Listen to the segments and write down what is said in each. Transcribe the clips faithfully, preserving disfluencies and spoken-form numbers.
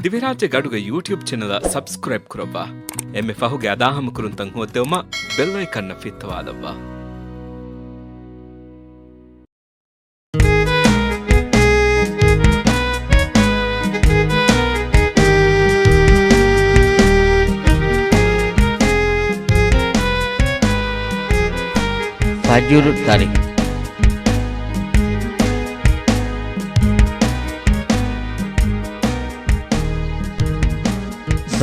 ދިވެހިރާއްޖޭގެ އަޑުގެ ޔޫޓިއުބް ޗެނަލަށް ސަބްސްކްރައިބް ކުރައްވާ. އެންމެ ފަހުގެ އަދާހަމަކުރުންތައް ހޯއްދެވުމަށް ބެލް އައިކަންއަށް ފިއްތަވާލައްވާ. ފަޖުރު ތަރި.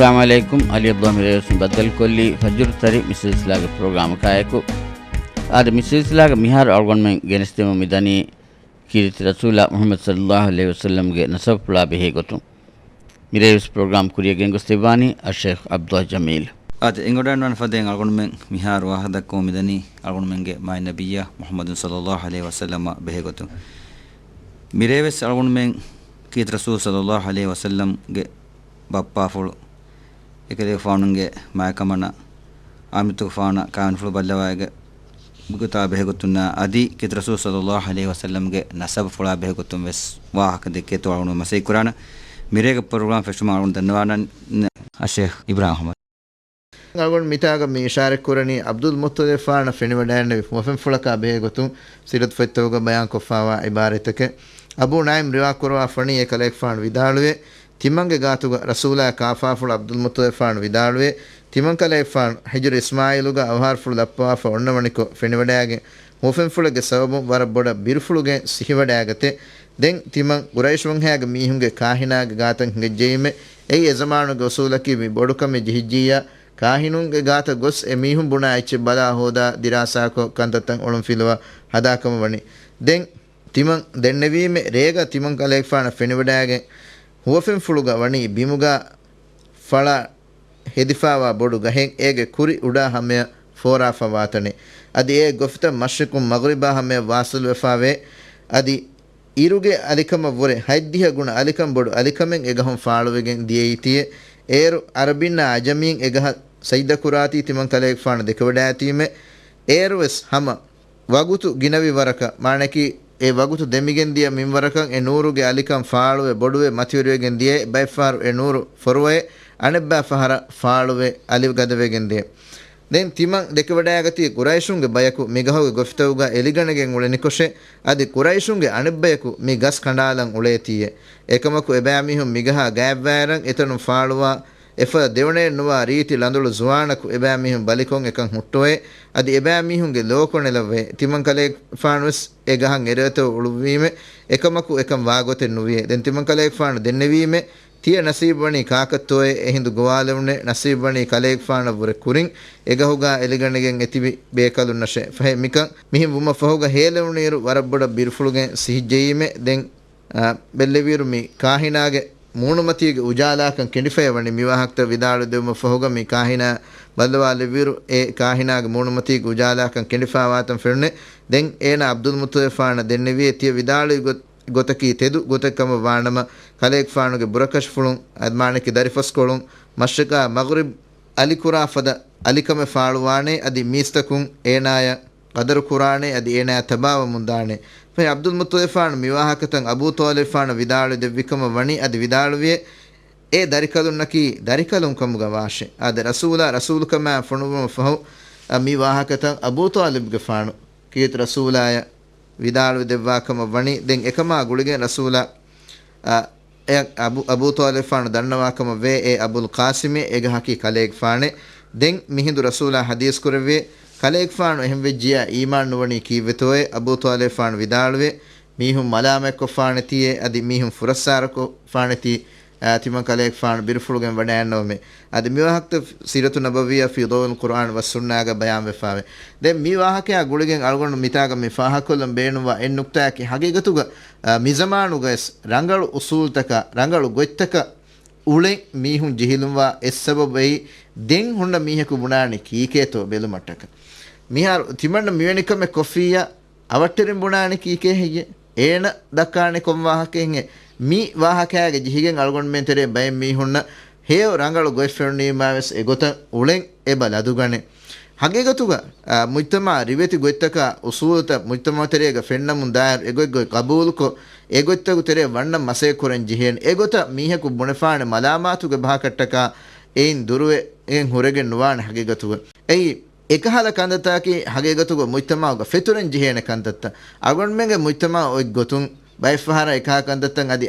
އައްސަލާމު ޢަލައިކުމް. ޢަލީ އަބްދުﷲ މިރޭވެސް ބައްދަލުކޮށްލީ ފަޖުރު ތަރި މި ސިލްސިލާގެ ޕްރޮގްރާމަކާއެކު. އާދެ، މި ސިލްސިލާގަ މިހާރު އަޅުގަނޑުމެން ގެނެސްދެމުން މިދަނީ ކީރިތި ރަސޫލާ މުޙައްމަދު ޞައްލައްލާހު ޢަލައިހި ވަސައްލަމްގެ ނަސަބުފުޅާ ބެހޭގޮތުން. މިރޭވެސް ޕްރޮގްރާމް ކުރިޔަށް ގެންގޮސްދެއްވާނީ އައްޝައިޚް ޢަބްދުﷲ ޖަމީލް. އާދެ، އެނގިވަޑައިގަންނަވާނެ ފަދައިން އަޅުގަނޑުމެން މިހާރު ވާހަކަ ދައްކަމުން މިދަނީ އަޅުގަނޑުމެންގެ މާތް ނަބިއްޔާ މުޙައްމަދު ޞައްލައްލާހު ޢަލައިހި ވަސައްލަމާ ބެހޭގޮތުން. މިރޭވެސް އަޅުގަނޑުމެން ކީރިތި ރަސޫލު ޞައްލައްލާހު ޢަލައިހި ވަސައްލަމްގެ ބައްޕާފުޅު، އެކަލޭގެފާނުގެ މާތްކަމަނާ، އާމިއްޔަތުގެފާނާ ކާވެނިފުޅު ބައްލަވާ އެގޮތާ ބެހޭގޮތުންނާ އަދި ކީރިތި ރަސޫލު ޞައްލައްލާހު ޢަލައިހި ވަސައްލަމްގެ ނަސަބުފުޅާ ބެހޭގޮތުން ވެސް ވާހަކަ ދެއްކޭތޯ އަޅުގަނޑު މަސައްކަތް ކުރާނަން. މިރޭގެ ޕްރޮގްރާމް ފެށުމަށް އަޅުގަނޑު ދަންނަވާނަން އައްޝައިޚް އިބްރާހިމް އަޙްމަދު. އަޅުގަނޑު މިތާގަ މި އިޝާރަތް ކުރަނީ ޢަބްދުލް މުއްޠަލިބުފާނަށް ފެނިވަޑައިގެންނެވި ހުވަފެންފުޅަކާ ބެހޭގޮތުން ސީރަތު ފޮތްތަކުގަ ބަޔާންކޮށްފާވާ ޢިބާރަތްތަކެއް. އަބޫ ނަޢީމް ރިވާކުރައްވާފަ ވަނީ އެކަލޭގެފާނު ވިދާޅުވޭ، ތިމަންގެ ގާތުގަ ރަސޫލާ ކާފާފުޅު ޢަބްދުލް މުއްޠަލިބުފާނު ވިދާޅުވޭ، ތިމަން ކަލޭގެފާނު ހިޖުރު އިސްމާޢީލުގަ އަވަހާރަފުޅު ދައްޕަވާފަ އޮންނަވަނިކޮށް ފެނިވަޑައިގެން ހުވަފެންފުޅެއްގެ ސަބަބުން ވަރަށް ބޮޑަށް ބިރުފުޅުގެން ސިހިވަޑައިގަތޭ. ދެން ތިމަން ޤުރައިޝް ވަންހައިގެ މީހުންގެ ކާހިނާގެ ގާތަށް ހިނގައްޖެއީމެ. އެއީ އެޒަމާނުގެ އުސޫލަކީ މި ބޮޑުކަމެއް ޖެހިއްޖިއްޔާ، ކާހިނުންގެ ގާތަށް ގޮސް އެ މީހުން ބުނާ އެއްޗެއް ބަލާ ހޯދާ ދިރާސާކޮށް ކަންތައްތައް އޮޅުންފިލުވާ ހަދާކަމަށް ވަނީ. ދެން ތިމަން ދެންނެވީމެ ރޭގަ ތިމަން ކަލޭގެފާނަށް ފެނިވަޑައިގެން ހުވަފެންފުޅުގަ ވަނީ ބިމުގަ ފަޅާ ހެދިފާވާ ބޮޑު ގަހެއް އޭގެ ކުރި އުޑާ ހަމަޔަށް ފޯރާފަ ވާތަނެއް. އަދި އެ ގޮފިތައް މަޝްރިޤުން މަޣްރިބާ ހަމަޔަށް ވާސިލުވެފާވޭ. އަދި އިރުގެ އަލިކަމަށްވުރެ ހަތްދިހަ ގުނަ އަލިކަން ބޮޑު އަލިކަމެއް އެގަހުން ފާޅުވެގެން ދިޔައީތީއެ. އޭރު އަރަބިންނާ އަޖަމީން އެގަހަށް ސަޖިދަކުރާތީ ތިމަން ކަލޭގެފާނު ދެކެވަޑައިތީމެ. އޭރުވެސް ހަމަ ވަގުތު ގިނަވި ވަރަކަށް، މާނައަކީ، އެ ވަގުތު ދެމިގެން ދިޔަ މިންވަރަކަށް އެ ނޫރުގެ އަލިކަން ފާޅުވެ ބޮޑުވެ މަތިވެރިވެގެން ދިޔައޭ. ބައެއްފަހަރު އެ ނޫރު ފޮރުވައޭ، އަނެއްބައި ފަހަރަށް ފާޅުވެ އަލިގަދަވެގެން ދިޔަ. ދެން ތިމަން ދެކެވަޑައިގަތީ ޤުރައިޝުންގެ ބަޔަކު މިގަހުގެ ގޮފިތަކުގަ އެލިގަނެގެން އުޅެނިކޮށެ، އަދި ޤުރައިޝުންގެ އަނެއްބަޔަކު މި ގަސް ކަނޑާލަން އުޅޭތީއެ. އެކަމަކު އެބައިމީހުން މިގަހާ ގާތްވާއިރަށް އެތަނުން ފާޅުވާ އެފަދަ ދެވަނައެއް ނުވާ ރީތި ޅަނދުޅު ޒުވާނަކު އެބައިމީހުން ބަލިކޮށް އެކަން ހުއްޓުވައޭ، އަދި އެބައިމީހުންގެ ލޯ ކޮނެލައްވައޭ. ތިމަން ކަލޭގެފާނުވެސް އެ ގަހަށް އެރޭތޯ އުޅުއްވީމެ، އެކަމަކު އެކަން ވާގޮތެއް ނުވިއޭ. ދެން ތިމަން ކަލޭގެފާނު ދެންނެވީމެ، ތިޔަ ނަސީބުވަނީ ކާކަށްތޯއޭ؟ އެހިނދު ގޮވާލެވުނޭ، ނަސީބުވަނީ ކަލޭގެފާނަށްވުރެ ކުރިން އެގަހުގާ އެލިގަނެގެން އެތިބި ބޭކަލުންނަށޭ. ފަހެ މިކަން މިހެން ވުމަށްފަހުގަ ހޭލެވުނުއިރު ވަރަށް ބޮޑަށް ބިރުފުޅުގެން ސިހިއްޖެއީމެ. ދެން އާ، ބެއްލެވިއިރު މި ކާހިނާގެ މޫނުމަތީގެ އުޖާލާކަން ކެނޑިފައި ވަނީ. މި ވާހަކަތައް ވިދާޅުވެދެވުމަށްފަހުގަ މި ކާހިނާ ބައްލަވާލެއްވިއިރު، އެ ކާހިނާގެ މޫނުމަތީގެ އުޖާލާކަން ކެނޑިފާވާތަން ފެނުނެ. ދެން އޭނާ ޢަބްދުލް މުއްޠަލިބުފާނަށް ދެންނެވިއޭ، ތިޔަ ވިދާޅުވި ގޮތް، ގޮތަކީ ތެދު ގޮތެއް ކަމަށް ވާނަމަ، ކަލޭގެފާނުގެ ބުރަކަށިފުޅުން، މާނައަކީ ދަރިފަސްކޮޅުން، މަޝްރިޤާ މަޣްރިބް އަލިކުރާ ފަދަ އަލިކަމެއް ފާޅުވާނޭ، އަދި މީސްތަކުން އޭނާޔަށް ޤަދަރު ކުރާނޭ، އަދި އޭނާޔާ ތަބާވަމުން ދާނޭ. ފަހެ ޢަބްދުލް މުއްޠަލިބުފާނު މި ވާހަކަތައް އަބޫ ޠާލިބުފާނަށް ވިދާޅުވެ ދެއްވިކަމަށް ވަނީ، އަދި ވިދާޅުވިއޭ، އޭ ދަރިކަލުންނަކީ ދަރިކަލުން ކަމުގަ ވާށޭ. އާދެ، ރަސޫލާ ރަސޫލުކަމާ ފޮނުއްވުމަށް ފަހު، އަ، މި ވާހަކަތައް އަބޫ ޠާލިބުގެފާނު ކީރިތި ރަސޫލާޔަށް ވިދާޅުވެ ދެއްވާ ކަމަށް ވަނީ. ދެން އެކަމާ ގުޅިގެން ރަސޫލާ، އަ، އެ އަބޫ، އަބޫ ޠާލިބުފާނު ދަންނަވާ ކަމަށް ވޭ، އޭ އަބުލް ޤާސިމޭ، އެގަހަކީ ކަލޭގެފާނޭ. ދެން މިހިނދު ރަސޫލާ ޙަދީޘް ކުރެއްވިއޭ، ކަލޭގެފާނު އެހެންވެއްޖިއްޔާ އީމާން ނުވަނީ ކީއްވެތޯއޭ؟ އަބޫ ޠާލިބުފާނު ވިދާޅުވޭ، މީހުން މަލާމަތްކޮށްފާނެތީއޭ، އަދި މީހުން ފުރައްސާރަކޮށްފާނެތީ، އާ، ތިމަން ކަލޭގެފާނު ބިރުފުޅުގެން ވަޑައިގަންނަވަމޭ. އަދި މިވާހަކަތައް ސީރަތު ނަބަވިއްޔާ ފީ ޟައުއިލް ޤުރްއާން ވައްސުންނާގަ ބަޔާންވެފާވޭ. ދެން މި ވާހަކަޔާ ގުޅިގެން އަޅުގަނޑު މިތާގަ މި ފާހަގަކޮށްލަން ބޭނުންވާ އެއް ނުކްތާއަކީ، ހަގީގަތުގަ، އާ، މިޒަމާނުގަވެސް ރަނގަޅު އުސޫލްތަކާ، ރަނގަޅު ގޮތްތަކަށް އުޅެން މީހުން ޖެހިލުންވާ އެއް ސަބަބު އެއީ، ދެން ހުންނަ މީހަކު ބުނާނީ ކީކޭތޯ ބެލުމަށްޓަކަ. މިހާރު ތިމަންނަ މިވެނި ކަމެއް ކޮށްފިއްޔާ، އަވަށްޓެރިން ބުނާނީ ކީކޭ ހެއްޔޭ؟ އޭނަ ދައްކާނީ ކޮން ވާހަކައެއްހޭ؟ މި ވާހަކައިގެ ޖެހިގެން އަޅުގަނޑުމެން ތެރޭ ބައެއް މީހުންނަށް ހެޔޮ ރަނގަޅު ގޮތް ފެނުނީމާވެސް އެގޮތަށް އުޅެން އެބަ ލަދުގަނެ. ހަގީގަތުގަ، އާ، މުޖްތަމަޢަށް ރިވެތި ގޮތްތަކާ އުޞޫލުތައް މުޖްތަމަޢު ތެރޭގަ ފެންނަމުން ދާއިރު އެގޮތްގޮތް ޤަބޫލުކޮށް، އެގޮތްތަކު ތެރޭ ވަންނަން މަސައްކަތް ކުރަން ޖެހޭނެ. އެގޮތަށް މީހަކު ބުނެފާނެ މަލާމާތުގެ ބަހަކަށްޓަކާ އެއިން ދުރުވެގެން ހުރެގެން ނުވާނެ ހަގީގަތުގަ. އެއީ އެކަހަލަ ކަންތައްތަކަކީ ހަގީގަތުގަ މުޖްތަމަޢުގަ ފެތުރެން ޖެހޭނެ ކަންތައްތައް. އަޅުގަނޑުމެންގެ މުޖްތަމަޢު އޮތް ގޮތުން ބައެއްފަހަރަށް އެކަހަލަ ކަންތައްތައް އަދި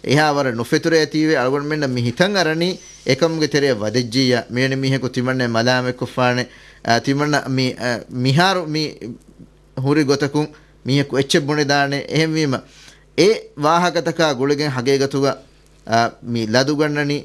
އެހާ ވަރަށް ނުފެތުރޭތީވެ. އަޅުގަނޑުމެންނަށް މި ހިތަށް އަރަނީ އެކަމުގެ ތެރެއަށް ވަދެއްޖިއްޔާ، މިވެނި މީހަކު ތިމަންނައަށް މަލާމަތްކޮށްފާނެ، އާ، ތިމަންނަ މި، އާ، މިހާރު މި ހުރި ގޮތަކުން މީހަކު އެއްޗެއް ބުނެދާނެ. އެހެންވީމަ، އެ ވާހަކަތަކާ ގުޅިގެން ހަގީގަތުގަ، އާ، މި ލަދުގަންނަނީ،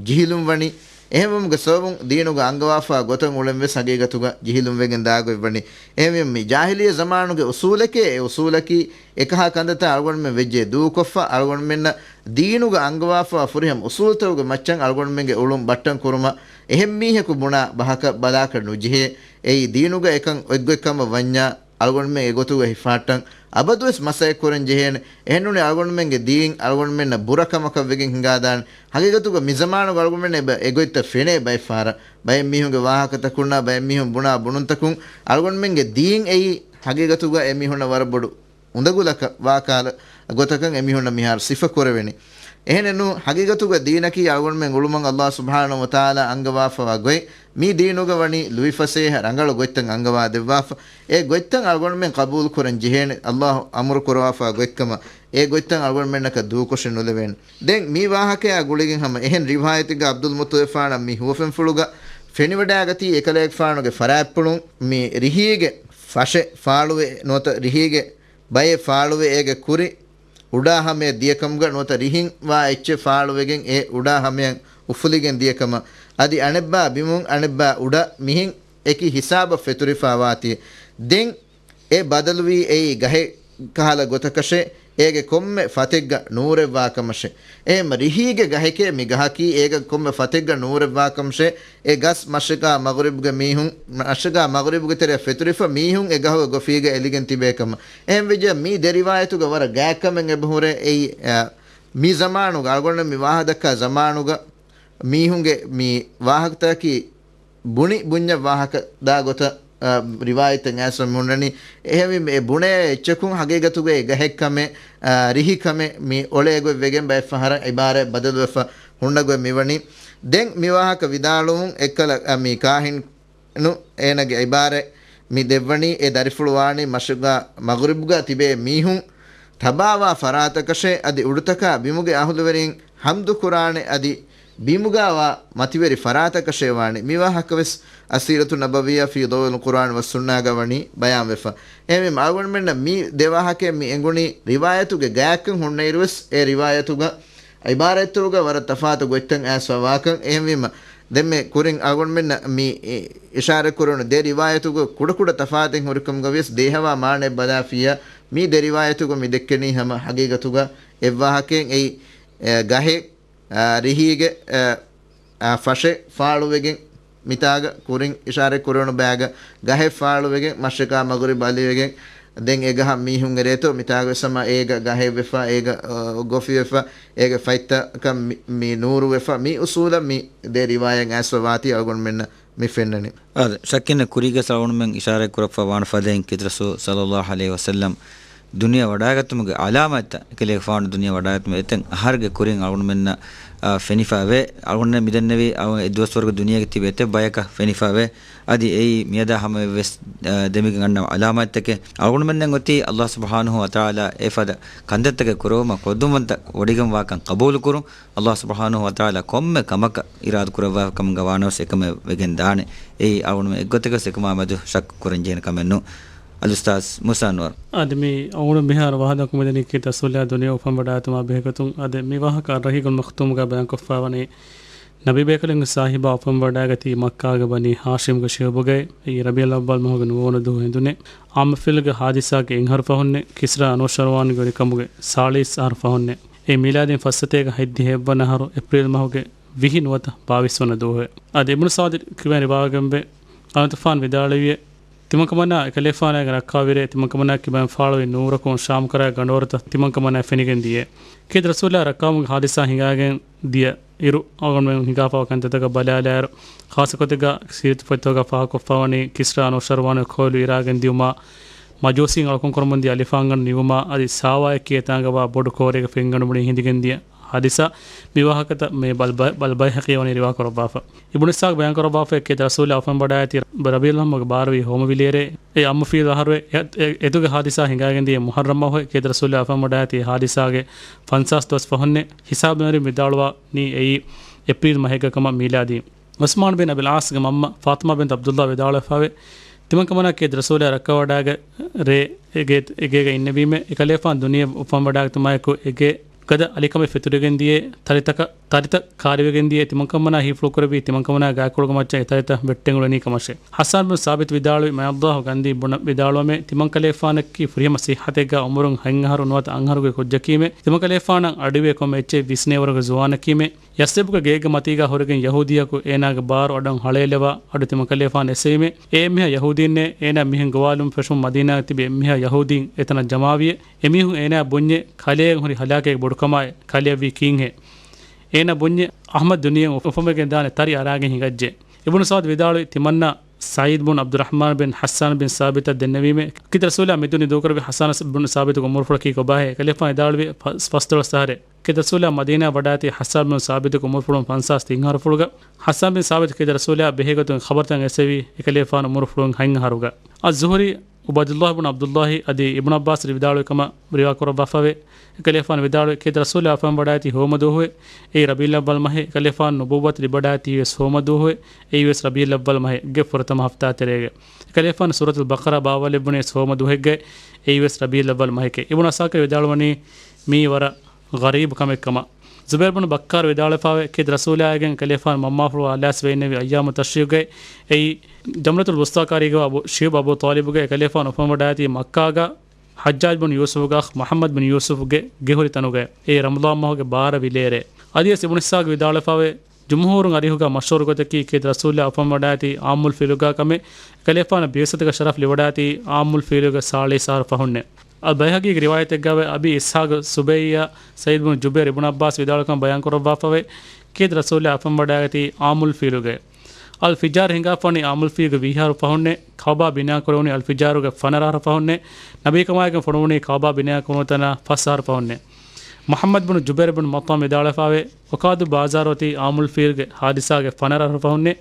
ޖިހިލުން ވަނީ. އެހެންވުމުގެ ސަބަބުން ދީނުގަ އަންގަވާފާ ގޮތަށް އުޅެން ވެސް ހަގީގަތުގަ ޖިހިލުން ވެގެން ދާގޮތް ވަނީ. އެހެންވީމަ، މި ޖާހިލިއްޔަ ޒަމާނުގެ އުޞޫލެކޭ، އެ އުޞޫލަކީ އެކަހަލަ ކަންތައްތައް އަޅުގަނޑުމެން ވެއްޖެ ދޫކޮށްފަ، އަޅުގަނޑުމެންނަށް ދީނުގަ އަންގަވާފާ ފުރިހަމަ އުޞޫލުތަކުގެ މައްޗަށް އަޅުގަނޑުމެންގެ އުޅުން ބައްޓަން ކުރުމަށް އެހެން މީހަކު ބުނާ ބަހަކަށް ބަލާކަށް ނުޖެހޭ. އެއީ ދީނުގަ އެކަން އޮތްގޮތް ކަމަށް ވަންޏާ، އަޅުގަނޑުމެން އެގޮތުގަ ހިފާއްޓަން އަބަދުވެސް މަސައްކަތް ކުރަން ޖެހޭނެ. އެހެންނޫނީ އަޅުގަނޑުމެންގެ ދީން އަޅުގަނޑުމެންނަށް ބުރަ ކަމަކަށް ވެގެން ހިނގާދާނެ. ހަގީގަތުގަ މިޒަމާނުގަ އަޅުގަނޑުމެން އެބަ-، އެގޮތްތައް ފެނޭ ބައެއްފަހަރަށް. ބައެއް މީހުންގެ ވާހަކަތަކުންނާ، ބައެއް މީހުން ބުނާ ބުނުންތަކުން އަޅުގަނޑުމެންގެ ދީން އެއީ ހަގީގަތުގަ އެމީހުންނަށް ވަރަށް ބޮޑު އުނދަގުލަކަށް ވާކަހަލަ ގޮތަކަށް އެމީހުންނަށް މިހާރު ސިފަ ކުރެވެނީ. އެހެނެއްނޫ، ހަގީގަތުގަ ދީނަކީ އަޅުގަނޑުމެން އުޅުމަށް ﷲ ސުބްޙާނަހޫ ވަތަޢާލާ އަންގަވާފަވާ ގޮތް. މީ ދީނުގަ ވަނީ ލުއިފަސޭހަ ރަނގަޅު ގޮތްތައް އަންގަވާ ދެއްވާފަ. އެ ގޮތްތައް އަޅުގަނޑުމެން ޤަބޫލު ކުރަން ޖެހޭނެ، ﷲ އަމުރު ކުރަވާފަ ގޮތްކަމަށް. އެ ގޮތްތައް އަޅުގަނޑުމެންނަކަށް ދޫކޮށެއް ނުލެވޭނެ. ދެން މި ވާހަކަޔާ ގުޅިގެން ހަމަ އެހެން ރިވާޔަތެއްގަ ޢަބްދުލް މުޠްޠަލިބާ މި ހުވަފެންފުޅުގަ ފެނިވަޑައިގަތީ އެކަލޭގެފާނުގެ ފަރާތްޕުޅުން މި ރިހީގެ ފަށެއް ފާޅުވެ ނުވަތަ ރިހީގެ ބައެއް ފާޅުވެ އޭގެ ކުރި އުޑާ ހަމަޔަށް ދިޔަކަމުގަ ނުވަތަ ރިހިން ވާ އެއްޗެއް ފާޅުވެގެން އެ އުޑާ ހަމަޔަށް އުފުލިގެން ދިޔަކަމަށް. އަދި އަނެއްބާ ބިމުން އަނެއްބާ އުޑަށް މިހިން އެކި ހިސާބަށް ފެތުރިފާ ވާތީ. ދެން އެ ބަދަލުވީ އެއީ ގަހެއް ކަހަލަ ގޮތަކަށެ، އޭގެ ކޮންމެ ފަތެއްގަ ނޫރެއްވާކަމަށެ. އެހެން ރިހީގެ ގަހެކޭ މި ގަހަކީ އޭގެ ކޮންމެ ފަތެއްގަ ނޫރެއްވާކަމަށެ. އެ ގަސް މަޝްރިޤާ މަޣްރިބުގެ މީހުން، މަޝްރިޤާ މަޣްރިބުގެ ތެރެއަށް ފެތުރިފަ މީހުން އެ ގަހުގަ ގޮފީގަ އެލިގެން ތިބޭކަމަށް. އެހެންވެއްޖެ މީ ދެ ރިވާޔަތުގަ ވަރަށް ގާތްކަމެއް އެބަހުރޭ. އެއީ، އަ، މި ޒަމާނުގަ އަޅުގަނޑު މި ވާހަކަ ދައްކާ ޒަމާނުގަ މީހުންގެ މި ވާހަކަތަކަކީ ބުނި ބުންޏަށް ވާހަކަ ދާ ގޮތަށް، އަ، ރިވާޔަތެއް އައިސްފަ މި ހުންނަނީ. އެހެންވީމަ އެ ބުނޭ އެއްޗަކުން ހަގީގަތުގައި ގަހެއްކަމެއް، އަ، ރިހިކަމެއް މި އޮޅޭގޮތް ވެގެން ބައެއްފަހަރަށް އިބާރާތް ބަދަލުވެފަ ހުންނަގޮތް މިވަނީ. ދެން މި ވާހަކަ ވިދާޅުވުން އެއްކަލަ، އަ، މި ކާހިން ނު އޭނަގެ އިބާރާތް މި ދެއްވަނީ އެ ދަރިފުޅު ވާނީ މަޝްރިޤާ މަޣްރިބުގަ ތިބޭ މީހުން ތަބާވާ ފަރާތަކަށޭ އަދި އުޑުތަކާ ބިމުގެ އަހުލުވެރިން ހަމްދު ކުރާނެ އަދި ބިމުގަ ވާ މަތިވެރި ފަރާތަކަށޭ ވާނެ. މި ވާހަކަވެސް އައްސީރަތު ނަބަވިއްޔާ ފީ ޟައުއިލް ޤުރްއާން ވައްސުންނާގަ ވަނީ ބަޔާންވެފަ. އެހެންވީމަ އަޅުގަނޑުމެންނަށް މި ދެ ވާހަކައެއް މި އެނގުނީ ރިވާޔަތުގެ ގާތްކަން ހުންނައިރުވެސް އެ ރިވާޔަތުގަ އިބާރާތްތަކުގަ ވަރަށް ތަފާތު ގޮތްތައް އައިސްފަ ވާކަން. އެހެންވީމަ ދެންމެ ކުރިން އަޅުގަނޑުމެންނަށް މި އި-، އިޝާރަތް ކުރެވުނު ދެ ރިވާޔަތުގަ ކުޑަކުޑަ ތަފާތެއް ހުރިކަމުގަ ވިޔަސް ދޭހަވާ މާނައެއް ބަލާފިއްޔާ މި ދެ ރިވާޔަތުގަ މި ދެއްކެނީ ހަމަ ހަގީގަތުގަ އެއްވާހަކައެއް އެއީ، އެ، ގަހެއް، އާ، ރިހީގެ، އާ، އާ، ފަށެއް ފާޅުވެގެން މިތާގަ ކުރިން އިޝާރަތް ކުރެވުނު ބައިގަ ގަހެއް ފާޅުވެގެން މަޝްރިޤާ މަޣްރިބް އަލިވެގެން ދެން އެ ގަހަށް މީހުން އެރޭތޯ މިތާގަ ވެސް ހަމަ އޭގަ ގަހެއް ވެފަ އޭގަ، އާ، ގޮފިވެފަ އޭގެ ފަތްތަކަށް މި، މި ނޫރުވެފަ މި އުޞޫލަށް މި ދެ ރިވާޔަތް އައިސްފަ ވާތީ އަޅުގަނޑުމެންނަށް މި ފެންނަނީ. އާދެ، ޝައްކެއް ނެތް ކުރީގެ އަޅުގަނޑުމެން އިޝާރަތް ކުރައްވާ ވާނެ ފަދައިން ކީރިތި ރަސޫލު ޞައްލައްލާހު ޢަލައިހި ވަސައްލަމް ދުނިޔެ ވަޑައިގަތުމުގެ ޢަލާމާތްތައް އެކަލޭގެފާނު ދުނިޔެ ވަޑައިގަތުމުގެ އެތައް އަހަރުގެ ކުރިން އަޅުގަނޑުމެންނަށް، އާ، ފެނިފައިވޭ. އަޅުގަނޑުމެން މިދެންނެވީ އެއްދުވަސްވަރުގެ ދުނިޔޭގަ ތިބި އެތައް ބަޔަކަށް ފެނިފައިވޭ. އަދި އެއީ މިއަދާ ހަމައަށްވެސް، އާ، ދެމިގެން އަންނަ ޢަލާމާތްތަކެއް. އަޅުގަނޑުމެންނަށް އޮތީ ﷲ ސުބްޙާނަހޫ ވަތަޢާލާ އެފަދަ ކަންތައްތަކެއް ކުރެވުމަށް ކޮށްދުންވަންތަ ވޮޑިގެންވާކަން ޤަބޫލުކުރުން. ﷲ ސުބްޙާނަހޫ ވަތަޢާލާ ކޮންމެ ކަމަކަށް އިރާދަ ކުރައްވާ ކަމުގަ ވާނަމަވެސް އެކަމެއް ވެގެން ދާނެ. އެއީ އަޅުގަނޑު އެއްގޮތަކަށް އެކަމާ މެދު ޝައްކު ކުރަން ޖެހޭނެ ކަމެއް ނޫން. އަލްއުސްތާޛް މޫސާ އަންވަރު. އަދި މި އަޅުގަނޑު މިހާރު ވާހަކަ ދައްކަމުން މިދަނީ ކީރިތި ރަސޫލާ ދުނިޔެ އުފަންވަޑައިގަތުމާ ބެހޭގޮތުން. އަދި މި ވާހަކަ އައްރަހީޤުލް މަޚްތޫމުގަ ބަޔާންކޮށްފައިވަނީ ނަބީ ބޭކަލުންގެ ސާހިބާ އުފަންވަޑައިގަތީ މައްކާގެ ބަނީ ހާޝިމްގެ ޝިޢުބުގައި. އެއީ ރަބީޢުލް އައްވަލް މަހުގެ ނުވަވަނަ ދުވަހު އެނދުނޭ. ޢާއްމު ފިލްގެ ޙާދިސާގެ އެއްއަހަރު ފަހުންނޭ. ކިސްރާ އަނޫޝަރުވާންގެ އޮތްކަމުގެ ސާޅީސް އަހަރު ފަހުންނޭ. އެ މީލާދީން ފައްސަތޭކަ ހަތްދިހަ އެއްވަނަ އަހަރު އޭޕްރީލް މަހުގެ ވިހި ނުވަތަ ބާވީސް ވަނަ ދުވަހު. އަދި އިބްނު ސަޢުދު ކިބައިން ރިވާވެގެންވޭ، އަލްލާހު ތަޢާލާ ވިދާޅުވިއޭ، ތިމަންކަމަނާ އެކަލޭފާނާގެ ރައްކާވެރިޔާ ތިމަންކަމަނާ ކިބައިން ފާޅުވި ނޫރަކުން ޝާމްކަރައިގެ ގަނޑުވަރުތައް ތިމަންކަމަނާ ފެނިގެން ދިޔައޭ. ކީރިތި ރަސޫލާ ރައްކާވުމުގެ ޙާދިސާ ހިނގާގެން ދިޔަ އިރު އަޅުގަނޑުމެން ހިނގާފައިވާ ކަންތައްތަކަށް ބަލާލާއިރު، ޚާއްޞަކޮށް ތިގާ ސީރަތު ފޮތްތަކުގަ ފާހަގަކޮށްފައިވަނީ ކިސްރާ ނޫޝަރްވާނުގެ ކޯލު އިރާގެން ދިއުމާ، މަޖޫސީން އަޅުކަން ކުރަމުންދިޔަ އަލިފާންގަނޑު ނިވުމާ، އަދި ސާވާއަކީ އެތާނގަ ވާ ބޮޑު ކޯރޭގެ ފެންގަނޑު ބުނި ހިނދިގެންދިޔަ ހާދިސާ. މި ވާހަކަތައް މޭ ބަލް-، ބަލް-، ބަލްބައިހަޤީ ވަނީ ރިވާކުރައްވާފަ. އިބުނު އިސްޙާޤް ބަޔާންކުރައްވާފައި، ކީރިތި ރަސޫލާ އުފަންވަޑައިގަތީ ރަބީޢުލް އައްވަލް މަހުގެ ބާރަވީ ހޯމަ ވިލޭރޭ، އެ އާއްމު ފީލު އަހަރުވެ، އެ-، އެ-، އެތުގެ ހާދިސާ ހިނގާގެންދިޔަ މުޙައްރަމް މަހުވެ، ކީރިތި ރަސޫލާ އުފަންވަޑައިގަތީ ހާދިސާގެ ފަންސާސް ދުވަސް ފަހުންނެ. ހިސާބު މެރި ވިދާޅުވަނީ އެއީ އޭޕްރީލް މަހެއްގަ ކަމަށް މީލާދީ. ޢުސްމާން ބިން އަބިލް ޢާޞްގެ މަންމަ ފާޠިމާ ބިންތު ޢަބްދުﷲ ވިދާޅުވެފައިވޭ، ތިމަންކަމަނާ ކީރިތި ރަސޫލާ ރައްކަވަޑައިގަތް ރޭ އެ ގޭ-، އެ ގޭގަ އިންނެވީމޭ. އެކަލޭފާނު ދުނިޔެ އުފަންވަޑައިގަތުމާއެކު އެ ގޭ ގަދަ އަލިކަމެއް ފެތުރިގެން ދިޔައޭ، ތަރިތަކަށް، ތަރިތައް ކާރިވެގެން ދިޔައޭ، ތިމަންކަމަނާ ހީފުޅު ކުރެއްވީ ތިމަންކަމަނާ ގާތްކޮޅުގެ މައްޗަށް އެ ތަރިތައް ވެއްޓެން އުޅެނީ ކަމަށޭ. ޙައްސާން ބިން ސާބިތު ވިދާޅުވި، މާތްﷲ ގަންދީ ބުނަ ވިދާޅުވަމޭ، ތިމަންކަލޭފާނަކީ ފުރިހަމަ ޞިއްޙަތެއްގަ އުމުރުން ހަތް އަހަރު ނުވަތަ އަށް އަހަރުގެ ކުއްޖަކީމޭ. ތިމަންކަލޭފާނަށް އަޑުއިވޭ ކޮންމެ އެއްޗެއް ވިސްނޭވަރުގެ ޒުވާނަކީމޭ. ޔަސްރިބުގެ ގޭގެ މަތީގަ ހުރެގެން ޔަހޫދީއަކު އޭނާގެ ބާރު އަޑަށް ހަޅޭލެވާ އަޑު ތިމަންކަލޭފާނު އެއްސެވީމޭ. އެ އެންމެހާ ޔަހޫދީންނޭ، އޭނާ މިހެން ގޮވާލުމަށް ފެށުނު މަދީނާގަ ތިބި އެންމެހާ ޔަހޫދީން އެތަނަށް ޖަމާވިއޭ. އެމީހުން އޭނާ ބުންޏޭ، ކަލެއަށް ހުރި ހަލާކެއްގެ ބޮޑުކަމާއޭ، ކަލެއަށްވީ ކީންހޭ. އޭނާ ބުންޏޭ، އަޙްމަދު ދުނިޔެއިން އުފަންވެގެން ދާނެ ތަރި އަރާގެން ހިނގައްޖެ. އިބުނު ސަޢުދު ވިދާޅުވި، ތިމަންނާ ސަޢީދު ބުން ޢަބްދުއްރަޙްމާން ބިން ޙައްސާން ބިން ސާބިތަށް ދެންނެވީމޭ. ކީރިތި ރަސޫލާ މި ދުނިޔެ ދޫކުރެއްވި ޙައްސާން ބުން ސާބިތުގެ އުމުރުފުޅަކީ ކޮބާހޭ؟ އެކަލޭފާނު ވިދާޅުވި، ފަސް-، ފަސްދޮޅަސް އަހަރޭ. ކީރިތި ރަސޫލާ މަދީނާއަށް ވަޑައިގަތީ ޙައްސާން ބުން ސާބިތުގެ އުމުރުފުޅުން ފަންސާސް ތިން އަހަރުފުޅުގަ. ޙައްސާން ބިން ސާބިތު ކީރިތި ރަސޫލާއާ ބެހޭގޮތުން ޚަބަރުތައް އެސެވީ އެކަލޭފާނު އުމުރުފުޅުން ހަތް އަހަރުގަ. އައްޒުހުރީ، ޢުބައިދުﷲ ބުން ޢަބްދުﷲ އަދި އިބްނު ޢައްބާސް ވިދާޅުވި ކަމަށް ރިވާކުރައްވާފައިވޭ. އެކަލޭފާނު ވިދާޅުވި، ކީރިތި ރަސޫލާ އުފަންވަޑައިގަތީ ހޯމަ ދުވަހުވޭ. އެއީ ރަބީޢުލް އައްވަލް މަހޭ. އެކަލޭފާނު ނުބުއްވަތު ލިބިވަޑައިގަތީވެސް ހޯމަ ދުވަހުވޭ. އެއީވެސް ރަބީޢުލް އައްވަލް މަހެއްގެ ފުރަތަމަ ހަފްތާ ތެރޭގަ. އެކަލޭފާނު ސޫރަތުލް ބަޤަރާ ބާވާލެއްވުނީވެސް ހޯމަ ދުވަހެއްގައޭ. އެއީވެސް ރަބީޢުލް އައްވަލް މަހެކޭ. އިބްނު ޢަސާކިރު ވިދާޅުވަނީ މީ ވަރަށް ޣަރީބު ކަމެއް ކަމަށް. ޒުބައިރު ބުނު ބައްކާރު ވިދާޅުވެފައިވޭ، ކީރިތި ރަސޫލާއިގެން އެކަލޭފާނު މަންމާފުޅު އަލާސް ވެއިންނެވި އައްޔާމު ތަޝްރީޤުގައި، އެއީ ޖަމްރަތުލް ވުސްޠާ ކާރީގަ ވާ އަބޫ، ޝިޢުބު އަބޫ ޠާލިބުގެ. އެކަލޭފާނު އުފަންވަޑައިގަތީ މައްކާގަ ޙައްޖާޖް ބުނު ޔޫސުފުގެ އަޚް މުޙައްމަދު ބިން ޔޫސުފުގެ ގެ ހުރި ތަނުގައި. އެއީ ރަމަޟާން މަހުގެ ބާރަ ވިލޭރޭ. އަދިވެސް އިބްނު އިސްޙާޤު ވިދާޅުވެފައިވޭ، ޖުމްހޫރުން އަރިހުގަ މަޝްހޫރު ގޮތަކީ، ކީރިތި ރަސޫލާ އުފަންވަޑައިގަތީ ޢާއްމުލް ފީލުގަ ކަމެއް. އެކަލޭފާނަށް ބިޢުސަތުގެ ޝަރަފް ލިބިވަޑައިގަތީ ޢާއްމުލް ފީލުގެ ސާޅީސް އަހަރު ފަހުންނޭ. އަލް ބައިހަޤީގެ ރިވާޔަތެއްގައިވޭ، އަބީ އިސްޙާޤު ސުބައްޔާ ސަޢީދު ބުނު ޖުބައިރު އިބްނު ޢައްބާސް ވިދާޅުކަން ބަޔާންކުރައްވާފައިވޭ، ކީރިތި ރަސޫލާ އުފަންވަޑައިގަތީ ޢާއްމުލް ފީލުގައޭ. އަލް ފިޖާރު ހިނގާފަވަނީ ޢާއްމުލް ފީލުގެ ވިހި އަހަރު ފަހުންނޭ. ކަޢުބާ ބިނާކުރެވުނީ އަލް ފިޖާރުގެ ފަނަރަ އަހަރު ފަހުންނޭ. ނަބީކަމާއިގެން ފޮނުވުނީ ކަޢުބާ ބިނާކުރުނު ތަނާ ފަސް އަހަރު ފަހުންނޭ. މުޙައްމަދު ބުނު ޖުބައިރު ބުނު މުޠްޢިމް ވިދާޅުވެފައިވޭ، ޢުކާދު ބާޒާރު އޮތީ ޢާއްމުލް ފީލުގެ ޙާދިސާގެ ފަނަރަ އަހަރު ފަހުންނޭ.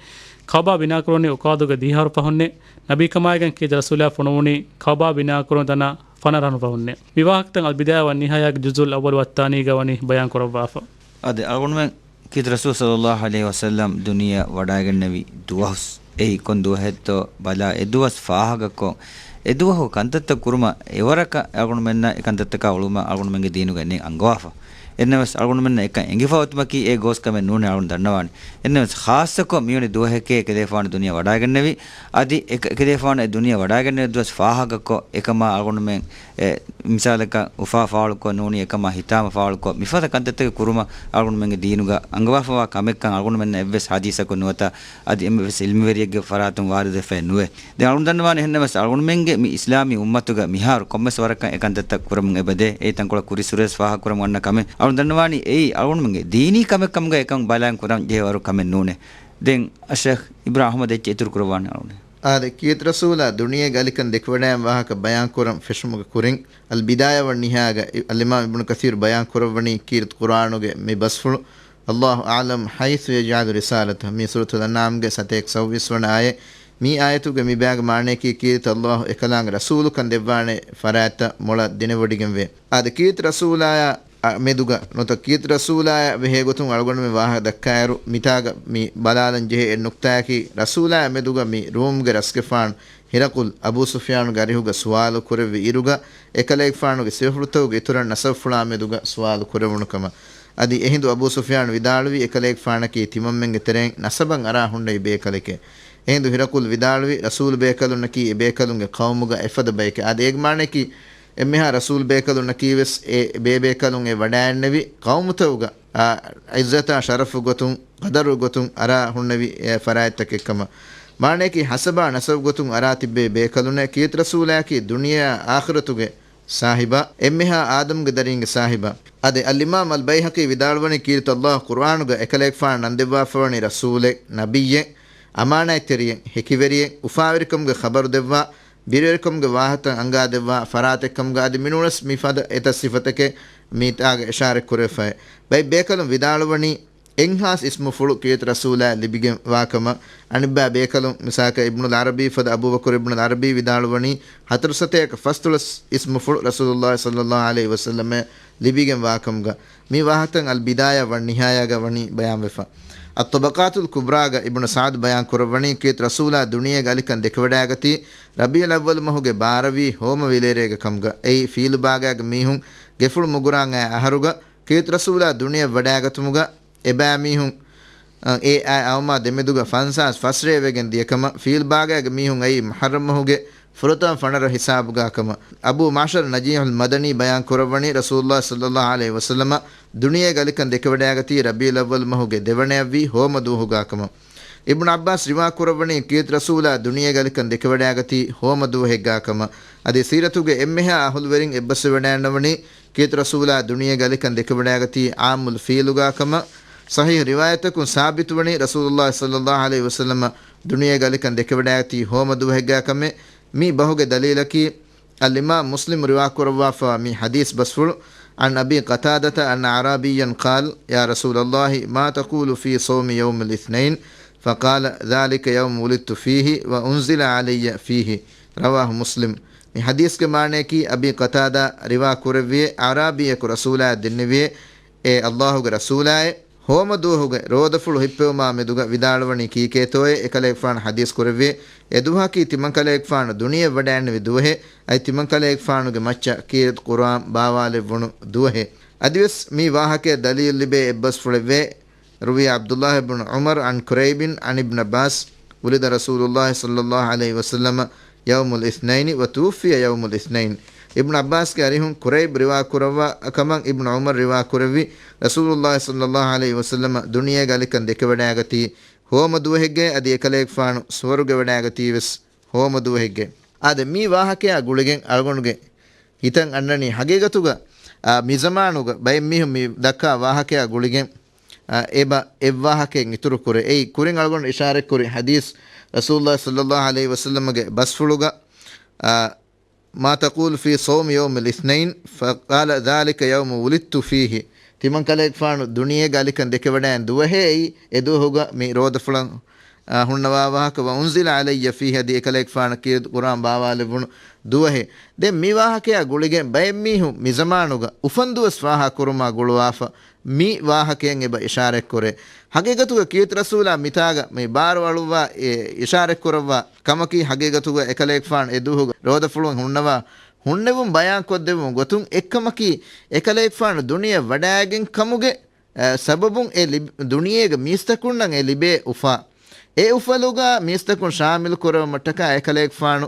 ކަޢުބާ ބިނާކުރުނީ ޢުކާދުގެ ދިހަ އަހަރު ފަހުންނޭ. ނަބީކަމާއިގެން ކީރިތި ރަސޫލާ ފޮނުވުނީ ކަޢުބާ ބިނާކުރުނު ތަނާ ފަނަރަ އަހަރު ފަހުންނޭ. މި ވާހަކަތައް އަލް ބިދާޔާ ވައްނިހާޔާގެ ޖުޒުއުލް އައްވަލު ވައްތާނީގަ ވަނީ ބަޔާން ކުރައްވާފަ. އަދި އަޅުގަނޑުމެން ކީރިތި ރަސޫލު ޞައްލައްލާހު ޢަލައިހި ވަސައްލަމް ދުނިޔެއަށް ވަޑައިގެންނެވި ދުވަހުސް އެއީ ކޮން ދުވަހެއްތޯ ބަލާ، އެ ދުވަސް ފާހަގަކޮށް، އެ ދުވަހު ކަންތައްތައް ކުރުމަށް އެވަރަކަށް އަޅުގަނޑުމެންނަށް އެ ކަންތައްތަކާ އުޅުމަށް އަޅުގަނޑުމެންގެ ދީނުގައި އެންނެ އަންގަވާފަ. އެންނަމަވެސް އަޅުގަނޑުމެންނަށް އެކަން އެނގިފަ އޮތުމަކީ އެ ގޯސް ކަމެއް ނޫނޭ އަޅުގަނޑު ދަންނަވާނެ. އެންނަމަވެސް ޚާއްޞަކޮށް މިވަނީ ދުވަހެކޭ އެކަލޭފާނު ދުނިޔެ ވަޑައިގެންނެވި. އަދި އެ ކަ-، އެކަލޭފާނު އެ ދުނިޔެ ވަޑައިގެންނެވި ދުވަސް ފާހަގަކޮށް، އެކަމާ އަޅުގަނޑުމެން އެ މިސާލަކަށް އުފާ ފާޅުކޮށް ނޫނީ އެކަމާ ހިތާމަ ފާޅުކޮށް، މިފަދަ ކަންތައްތަކެއް ކުރުމަށް އަޅުގަނޑުމެންގެ ދީނުގަ އަންގަވާފަވާ ކަމެއްކަން އަޅުގަނޑުމެންނަށް އެއްވެސް ޙަދީޘަކުން ނުވަތަ އަދި އެއްވެސް ޢިލްމުވެރިއެއްގެ ފަރާތުން ވާރިދުވެފައެއް ނުވޭ. ދެން އަޅުގަނޑު ދަންނަވާނެ އެހެންނަމަވެސް އަޅުގަނޑުމެންގެ މި އިސްލާމީ އުއްމަތުގަ މިހާރު ކޮންމެސް ވަރަކަށް އެ ކަންތައްތައް ކުރަމުން އެބަދޭ. އެއީ ތަންކޮޅެއް ކުރިއްސުރެވެސް ފާހަގަކުރަމުން އަންނަ ކަމެއް. އަޅުގަނޑު ދަންނަވާނީ އެއީ އަޅުގަނޑުމެންގެ ދީނީ ކަމެއް ކަމުގަ އެކަން ބަލަން ކުރަން ޖެހޭ ވަރު ކަމެއް ނޫނޭ. ދެން އައްޝައިޚް އިބްރާހިމް އަޙްމަދު އެއްޗެއް އިތުރު ކުރައްވާނެ އަޅުގަނޑު. އާދެ، ކީރިތި ރަސޫލާ ދުނިޔޭގެ އަލިކަން ދެކިވަޑައިގެން ވާހަކަ ބަޔާންކުރަން ފެށުމުގެ ކުރިން، އަލް ބިދާޔާ ވަން ނިހާޔާގަ އި-، އަލްއިމާމް އިބްނު ކަސީރު ބަޔާންކުރައްވަނީ ކީރިތި ޤުރުއާނުގެ މި ބަސްފުޅު، އައްލާހު އަޢްލަމް ޙައިޘު ޔަޖްޢަލު ރިސާލަތަހު، މީ ސޫރަތުލް އަންޢާމްގެ ސަތޭކަ ސައުވީސް ވަނަ އާޔަތް. މި އާޔަތުގެ މި ބަޔާންގެ މާނަޔަކީ ކީރިތި އައްލާހު އެކަލާނގެ ރަސޫލުކަން ދެއްވާނެ ފަރާތްތައް މޮޅަށް ދެނެވޮޑިގެންވޭ. އާދެ، ކީރިތި ރަސޫލާޔާ އަ، މެދުގަ ނުވަތަ ކީރިތި ރަސޫލާޔާ ބެހޭގޮތުން އަޅުގަނޑުމެން ވާހަކަ ދައްކާއިރު، މިތާގަ މި ބަލާލަން ޖެހޭ އެއް ނުކްތާއަކީ، ރަސޫލާޔާ މެދުގަ މި ރޫމްގެ ރަސްގެފާނު ހިރަޤުލް އަބޫ ސުފްޔާނުގެ އަރިހުގަ ސުވާލު ކުރެއްވި އިރުގަ، އެކަލޭގެފާނުގެ ސިފަފުޅުތަކުގެ އިތުރަށް ނަސަބުފުޅާ މެދުގަ ސުވާލު ކުރެވުނު ކަމަށް. އަދި އެހިނދު އަބޫ ސުފްޔާނު ވިދާޅުވީ، އެކަލޭގެފާނަކީ ތިމަންމެންގެ ތެރެއިން ނަސަބަށް އަރާ ހުންނެވި ބޭކަލެކޭ. އެހިނދު ހިރަޤުލް ވިދާޅުވީ، ރަސޫލު ބޭކަލުންނަކީ އެ ބޭކަލުންގެ ޤައުމުގަ އެފަދަ ބައެކޭ. އާދެ، އޭގެ މާނަޔަކީ، އެންމެހާ ރަސޫލު ބޭކަލުންނަކީވެސް އެ ބޭބޭކަލުން އެ ވަޑައިންނެވި ޤައުމުތަކުގަ، އާ، ޢިއްޒަތާ ޝަރަފު ގޮތުން، ޤަދަރު ގޮތުން އަރާ ހުންނެވި، އެ، ފަރާތްތަކެއް ކަމަށް. މާނަޔަކީ، ހަސަބާ ނަސަބު ގޮތުން އަރާ ތިއްބެވި ބޭކަލުންނޭ. ކީރިތި ރަސޫލާއަކީ ދުނިޔެއާ އާޚިރަތުގެ ސާހިބާ، އެންމެހާ އާދަމްގެ ދަރީންގެ ސާހިބާ. އަދި އަލްއިމާމް އަލްބައިހަޤީ ވިދާޅުވަނީ ކީރިތި އަލްލާހު ޤުރްއާނުގަ އެކަލޭގެފާނަށް ނަންދެއްވާފަވަނީ ރަސޫލެއް، ނަބިއްޔެއް، އަމާނާތްތެރިއެއް، ހެކިވެރިއެއް، އުފާވެރިކަމުގެ ޚަބަރު ދެއްވާ، ބިރުވެރިކަމުގެ ވާހަތައް އަންގާދެއްވާ ފަރާތެއްކަމުގަ އަދި މިނޫނަސް މިފަދަ އެތައް ސިފަތަކެއް މިތާގަ އިޝާރަތްކުރެވިފައެވެ. ބައެއް ބޭކަލުން ވިދާޅުވަނީ އެއްހާސް އިސްމުފުޅު ކީރިތި ރަސޫލާއަށް ލިބިގެން ވާކަމަށް. އަނެއްބައި ބޭކަލުން މިސާލަކަށް އިބްނުލް ޢަރަބީ ފަދަ އަބޫބަކުރު އިބްނުލް ޢަރަބީ ވިދާޅުވަނީ ހަތަރު ސަތޭކަ ފަސްދޮޅަސް އިސްމުފުޅު ރަސޫލުއްލާހި ޞައްލައްލާހު ޢަލައިހި ވަސައްލަމަށް ލިބިގެން ވާކަމުގަ. މި ވާހަކަތައް އަލް ބިދާޔާ ވަން ނިހާޔާގަ ވަނީ ބަޔާންވެފަ. އައްޠަބަޤާތުލް ކުބްރާގަ އިބްނު ސަޢަދު ބަޔާން ކުރައްވަނީ ކީރިތި ރަސޫލާ ދުނިޔޭގަ އަލިކަން ދެކެވަޑައިގަތީ ރަބީޢުލް އައްވަލު މަހުގެ ބާރަވީ ހޯމަ ވިލޭރޭގަ ކަމުގަ. އެއީ ފީލު ބާގާގެ މީހުން ގެފުޅު މުގުރާން އައި އަހަރުގަ ކީރިތި ރަސޫލާ ދުނިޔެ ވަޑައިގަތުމުގަ އެބައިމީހުން، އަ، އެ އައި އައުމާ ދެމެދުގަ ފަންސާސް ފަސްރޭ ވެގެން ދިޔަކަމަށް، ފީލް ބާގާގެ މީހުން އައީ މުޙައްރަމް މަހުގެ ފުރަތަމަ ފަނަރަ ހިސާބުގާކަމަށް. އަބޫ މަޢުޝަރު ނަޖީޙުލް މަދަނީ ބަޔާން ކުރައްވަނީ ރަސޫލުއްލާހި ޞައްލައްލާހު ޢަލައިހި ވަސައްލަމަ ދުނިޔޭގަ އަލިކަން ދެކެވަޑައިގަތީ ރަބީޢުލް އައްވަލު މަހުގެ ދެވަނަޔަށްވީ ހޯމަ ދުވަހުގާކަމަށް. އިބްނު ޢައްބާސް ރިވާ ކުރައްވަނީ ކީރިތި ރަސޫލާ ދުނިޔޭގަ އަލިކަން ދެކެވަޑައިގަތީ ހޯމަ ދުވަހެއްގާކަމަށް. އަދި ސީރަތުގެ އެންމެހާ އަހުލުވެރިން އެއްބަސްވެވަޑައިގަންނަވަނީ ކީރިތި ރަސޫލާ ދުނިޔޭގަ އަލިކަން ދެކެވަޑައިގަތީ ޢާއްމުލް ފީލުގާކަމަށް. ޞަޙީޙު ރިވާޔަތަކުން ސާބިތުވަނީ ރަސޫލުއްލާހި ޞައްލައްލާހު ޢަލައިހި ވަސައްލަމަ ދުނިޔޭގަ އަލިކަން ދެކެވަޑައިގަތީ ހޯމަ ދުވަހެއްގާކަމެއް. މި ބަހުގެ ދަލީލަކީ، އަލްއިމާމް މުސްލިމް ރިވާ ކުރައްވާފަވާ މި ޙަދީޘް ބަސްފުޅު، عن أبي قتادة أن أعرابيا قال، يا رسول الله، ما تقول في صوم يوم الاثنين؟ فقال، ذلك يوم ولدت فيه وأنزل علي فيه. رواه مسلم. މި ޙަދީޘްގެ މާނަޔަކީ، އަބީ ޤަތާދާ ރިވާ ކުރެއްވިއޭ، އަޢްރާބީއަކު ރަސޫލާއަށް ދެންނެވިއޭ، އޭ ﷲ ގެ ރަސޫލާއޭ، ހޯމަ ދުވަހުގެ ރޯދަފުޅު ހިއްޕެވުމާ މެދުގަ ވިދާޅުވަނީ ކީކޭތޯއޭ؟ އެކަލޭގެފާނު ޙަދީޘް ކުރެއްވިއޭ، އެދުވަހަކީ ތިމަންކަލޭގެފާނު ދުނިޔެ ވަޑައިންނެވި ދުވަހޭ، އަދި ތިމަންކަލޭގެފާނުގެ މައްޗަށް ކީރިތި ޤުރުއާން ބާވާލެއްވުނު ދުވަހޭ. އަދިވެސް މި ވާހަކަޔަށް ދަލީލު ލިބޭ އެއްބަސްފުޅެއްވޭ، روي عبد الله بن عمر عن كريب عن ابن عباس، ولد رسول الله صلى الله عليه وسلم يوم الاثنين وتوفي يوم الاثنين. އިބްނު ޢައްބާސްގެ އަރިހުން ކުރައިބް ރިވާ ކުރައްވާ ކަމަށް އިބްނު ޢުމަރު ރިވާ ކުރެއްވި، ރަސޫލުﷲ ޞައްލަﷲ ޢަލައިހި ވަސައްލަމަ ދުނިޔޭގަ އަލިކަން ދެކެވަޑައިގަތީ ހޯމަ ދުވަހެއްގައި، އަދި އެކަލޭގެފާނު ސުވަރުގެ ވަޑައިގަތީވެސް ހޯމަ ދުވަހެއްގައި. އާދެ، މި ވާހަކަޔާ ގުޅިގެން އަޅުގަނޑުގެ ހިތަށް އަންނަނީ ހަގީގަތުގަ، އާ، މިޒަމާނުގަ ބައެއް މީހުން މި ދައްކާ ވާހަކަޔާ ގުޅިގެން، އާ، އެބަ އެއްވާހަކައެއް އިތުރު ކުރޭ. އެއީ ކުރިން އަޅުގަނޑު އިޝާރަތްކުރި ޙަދީޘް، ރަސޫލުﷲ ޞައްލަﷲ ޢަލައިހި ވަސައްލަމަގެ ބަސްފުޅުގަ، އާ، ما تقول في صوم يوم الاثنين؟ فقال، ذلك يوم ولدت فيه. ތިމަންކަލޭގެފާނު ދުނިޔޭގަ އަލިކަން ދެކެވަޑައިގެން ދުވަހޭ އެއީ، އެ ދުވަހުގަ މި ރޯދަފުޅަށް، އާ، ހުންނަވާ ވާހަކަ، وأنزل علي فيه، އަދި އެކަލޭގެފާނަށް ކީރިތި ޤުރުއާން ބާވާލެއްވުނު ދުވަހޭ. ދެން މި ވާހަކަޔާ ގުޅިގެން ބައެއް މީހުން މިޒަމާނުގަ އުފަންދުވަސް ފާހަގަކުރުމާ ގުޅުވާފަ، މި ވާހަކައިން އެބަ އިޝާރަތްކުރޭ. ހަގީގަތުގަ ކީރިތި ރަސޫލާ މިތާގަ މި ބާރުއަޅުއްވާ އެ އިޝާރަތްކުރައްވާ ކަމަކީ، ހަގީގަތުގަ އެކަލޭގެފާނު އެ ދުވަހުގަ ރޯދަފުޅުން ހުންނަވާ ހުންނެވުން ބަޔާންކޮށްދެއްވުން ގޮތުން އެއްކަމަކީ، އެކަލޭގެފާނު ދުނިޔެ ވަޑައިގެން ކަމުގެ، އެ، ސަބަބުން އެ ލިބި-، ދުނިޔޭގެ މީސްތަކުންނަށް އެ ލިބޭ އުފާ، އެ އުފަލުގަ މީސްތަކުން ޝާމިލު ކުރެވުމަށްޓަކާ އެކަލޭގެފާނު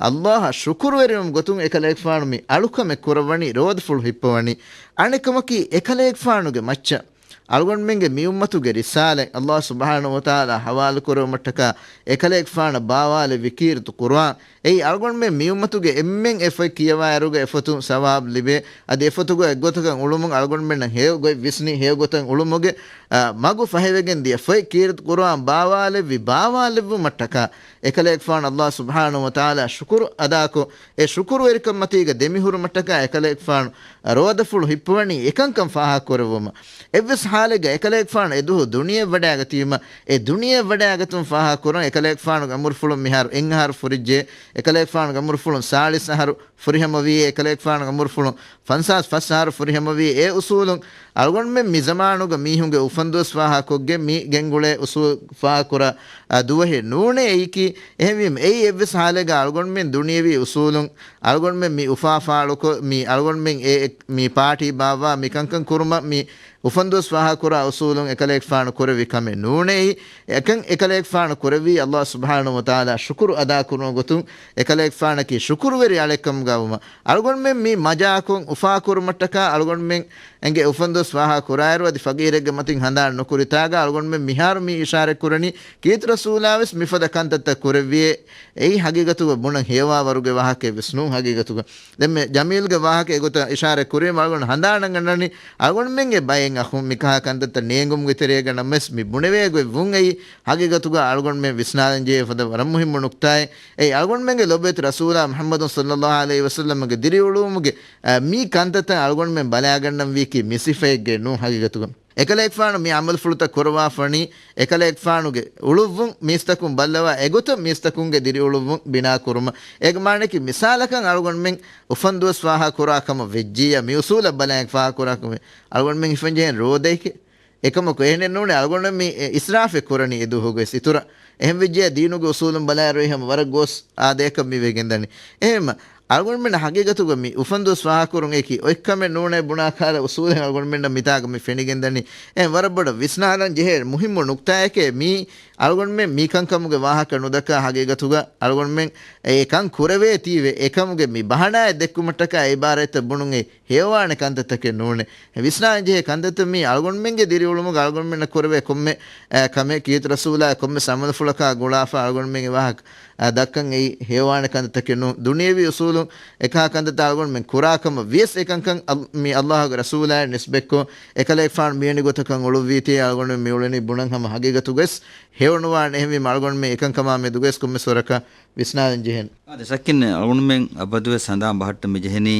ﷲ އަށް ޝުކުރުވެރިވުމުގެ ގޮތުން އެކަލޭގެފާނު މި އަޅުކަމެއް ކުރައްވަނީ ރޯދަފުޅު ހިއްޕަވަނީ. އަނެއްކަމަކީ، އެކަލޭގެފާނުގެ މައްޗަށް އަޅުގަނޑުމެންގެ މިއުއްމަތުގެ ރިސާލަތް ﷲ ސުބްޙާނަހޫ ވަތަޢާލާ ޙަވާލުކުރެވުމަށްޓަކާ އެކަލޭގެފާނަށް ބާވާލެއްވި ކީރިތި ޤުރުއާން. އެއީ އަޅުގަނޑުމެން މިއުއްމަތުގެ އެންމެން އެ ފޮތް ކިޔަވާއިރުގަ އެފޮތުން ސަވާބު ލިބޭ. އަދި އެފޮތުގަ އެއްގޮތަކަށް އުޅުމުން އަޅުގަނޑުމެންނަށް ހެޔޮ ގޮތް ވިސްނި، ހެޔޮ ގޮތަށް އުޅުމުގެ، އާ، މަގު ފަހިވެގެން ދިޔަ ފޮތް ކީރިތި ޤުރުއާން ބާވާލެއްވި، ބާވާލެއްވުމަށްޓަކާ އެކަލޭގެފާނު ﷲ ސުބްޙާނަހޫ ވަތަޢާލާ ޝުކުރު އަދާކޮށް، އެ ޝުކުރުވެރިކަންމަތީގަ ދެމިހުރުމަށްޓަކާ އެކަލޭގެފާނު ރޯދަފުޅު ހިއްޕަވަނީ އެކަންކަން ފާހަގަކުރެއްވުމަށް. އެއްވެސް ޙާލެއްގަ އެކަލޭގެފާނު އެދުވަހު ދުނިޔެ ވަޑައިގަތީމަ، އެ ދުނިޔެ ވަޑައިގަތުން ފާހަގަކުރަން އެކަލޭގެފާނުގެ އަމުރުފުޅުން މިހާރު އެއް އަހަރު ފުރިއްޖެ، އެކަލޭގެފާނުގެ އަމުރުފުޅުން ސާޅީސް އަހަރު ފުރިހަމަވީ، އެކަލޭގެފާނުގެ އަމުރުފުޅުން ފަންސާސް ފަސް އަހަރު ފުރިހަމަވީ. އެ އުސޫލުން އަޅުގަނޑުމެން މި ޒަމާނުގަ މީހުންގެ އުފަންދުވަސް ފާހަގަކޮށްގެން މި ގެންގުޅޭ އުސޫލް ފާހަގަކުރާ، އާ، ދުވަހެއް ނޫނޭ އެއީކީ. އެހެންވީމަ އެއީ އެއްވެސް ޙާލެއްގަ އަޅުގަނޑުމެން ދުނިޔެވީ އުސޫލުން އަޅުގަނޑުމެން މި އުފާ ފާޅުކޮށް، މި އަޅުގަނޑުމެން އެ، އެ، މި ޕާޓީ ބާއްވާ މި ކަންކަން ކުރުމަށް މި އުފަންދުވަސް ފާހަގަކުރާ އުސޫލުން އެކަލޭގެފާނު ކުރެއްވި ކަމެއް ނޫނޭ. އެކަން އެކަލޭގެފާނު ކުރެއްވީ ﷲ ސުބްޙާނަހޫ ވަތަޢާލާ ޝުކުރު އަދާކުރުމުގެ ގޮތުން، އެކަލޭގެފާނަކީ ޝުކުރުވެރި އަޅެއްކަމުގަ ވުމަށް. އަޅުގަނޑުމެން މި މަޖާކޮށް އުފާކުރުމަށްޓަކާ އަޅުގަނޑުމެން އެނގެ އުފަންދުވަސް ފާހަގަކުރާއިރު އަދި ފަގީރެއްގެ މަތިން ހަނދާން ނުކުރިތާގަ އަޅުގަނޑުމެން މިހާރު މި އިޝާރަތްކުރަނީ ކީރިތި ރަސޫލާވެސް މިފަދަ ކަންތައްތައް ކުރެއްވިއޭ. އެއީ ހަގީގަތުގަ ބުނަން ހެޔޮވާވަރުގެ ވާހަކައެއްވެސް ނޫން ހަގީގަތުގަ. ދެންމެ ޖަމީލްގެ ވާހަކަ އެގޮތަށް އިޝާރަތް ކުރީމަ އަޅުގަނޑު ހަނދާނަށް އަންނަނީ، އަޅުގަނޑުމެންގެ ބައެއް އަޚުން މިކަހަލަ ކަންތައްތައް ނޭނގުމުގެ ތެރޭގަ ނަމަވެސް މި ބުނެވޭ ގޮތް ވުން އެއީ ހަގީގަތުގަ އަޅުގަނޑުމެން ވިސްނާލަން ޖެހޭ ފަދަ ވަރަށް މުހިއްމު ނުކްތާއެއް. އެއީ އަޅުގަނޑުމެންގެ ލޮބުވެތި ރަސޫލާ މުޙައްމަދު ޞައްލައްލާހު ޢަލައިހި ވަސައްލަމަގެ ދިރިއުޅުވުމުގެ، އަ، މި ކަންތައްތައް އަޅުގަނޑުމެން ބަލާގަންނަން ވީކީ މި ސިފައެއްގައި ނޫން ހަގީގަތުގަ. އެކަލޭގެފާނު މި ޢަމަލުފުޅުތައް ކުރައްވާފަނީ، އެކަލޭގެފާނުގެ އުޅުއްވުން މީސްތަކުން ބައްލަވާ އެގޮތަށް މީސްތަކުންގެ ދިރިއުޅުއްވުން ބިނާކުރުމަށް. އޭގެ މާނައަކީ މިސާލަކަށް އަޅުގަނޑުމެން އުފަންދުވަސް ފާހަގަކުރާ ކަމަށް ވެއްޖިއްޔާ، މި އުސޫލަށް ބަލާއި ފާހަގަކުރާ ކަމެއް. އަޅުގަނޑުމެން ހިފަން ޖެހޭނެ ރޯދައެކޭ. އެކަމަކު އެހެނެއް ނޫނޭ، އަޅުގަނޑުމެން މި އިސްރާފެއް ކުރަނީ އެ ދުވަހުގައި އިތުރަށް. އެހެން ވެއްޖިއްޔާ ދީނުގެ އުސޫލުން ބަލާއިރު އެހެން ވަރަށް ގޯސް އާދަޔަކަށް މި ވެގެންދަނީ. އެހެންމަ އަޅުގަނޑުމެންނަށް ހަގީގަތުގަ މި އުފަންދުވަސް ފާހަގަކުރުން އެކި އޮތްކަމެއް ނޫނޭ ބުނާ ކަހަލަ އުސޫލެއް އަޅުގަނޑުމެންނަށް މިތާގަ މި ފެނިގެންދަނީ. އެ ވަރަށް ބޮޑަށް ވިސްނާލަން ޖެހޭ މުހިއްމު ނުކްތާއެކޭ މީ. އަޅުގަނޑުމެން މި ކަންކަމުގެ ވާހަކަ ނުދައްކާ ހަގީގަތުގަ އަޅުގަނޑުމެން އެ ކަން ކުރެވޭތީވެ އެކަމުގެ މި ބަހަނާއެއް ދެއްކުމަށްޓަކާ އެ އިބާރާތްތައް ބުނުން އެ ހެޔޮވާނެ ކަންތައްތަކެއް ނޫނޭ. ވިސްނާލަން ޖެހޭ ކަންތައްތައް މީ އަޅުގަނޑުމެންގެ ދިރިއުޅުމުގަ އަޅުގަނޑުމެންނަށް ކުރެވޭ ކޮންމެ، އަ، ކަމެއް ކީރިތި ރަސޫލާ ކޮންމެސް ޢަމަލުފުޅަކާ ގުޅާފަ އަޅުގަނޑުމެން އެ ވާހަކަ އަ، ދައްކަން އެއީ ހެޔޮވާނެ ކަންތައްތަކެއް ނޫން. ދުނިޔެވީ އުސޫލުން އެކަހަލަ ކަންތައްތައް އަޅުގަނޑުމެން ކުރާ ކަމަށް ވިޔަސް އެކަންކަން އަލް-، މި ﷲގެ ރަސޫލާއަށް ނިސްބަތްކޮށް، އެކަލޭގެފާނު މިވެނި ގޮތަކަށް އުޅުއްވީތީ އަޅުގަނޑުމެން މިއުޅެނީ ބުނަން ހަމަ ހަގީގަތުގައިސް ހެޔޮނުވާނެ. އެހެންވީމަ އަޅުގަނޑުމެން އެކަންކަމާ މެދުގައިސް ކޮންމެސް ވަރަކަށް ވިސްނާލަން ޖެހޭނެ. އާދެ، ޝައްކެއްނެތް އަޅުގަނޑުމެން އަބަދުވެސް ހަނދާން ބަހައްޓަން މި ޖެހެނީ،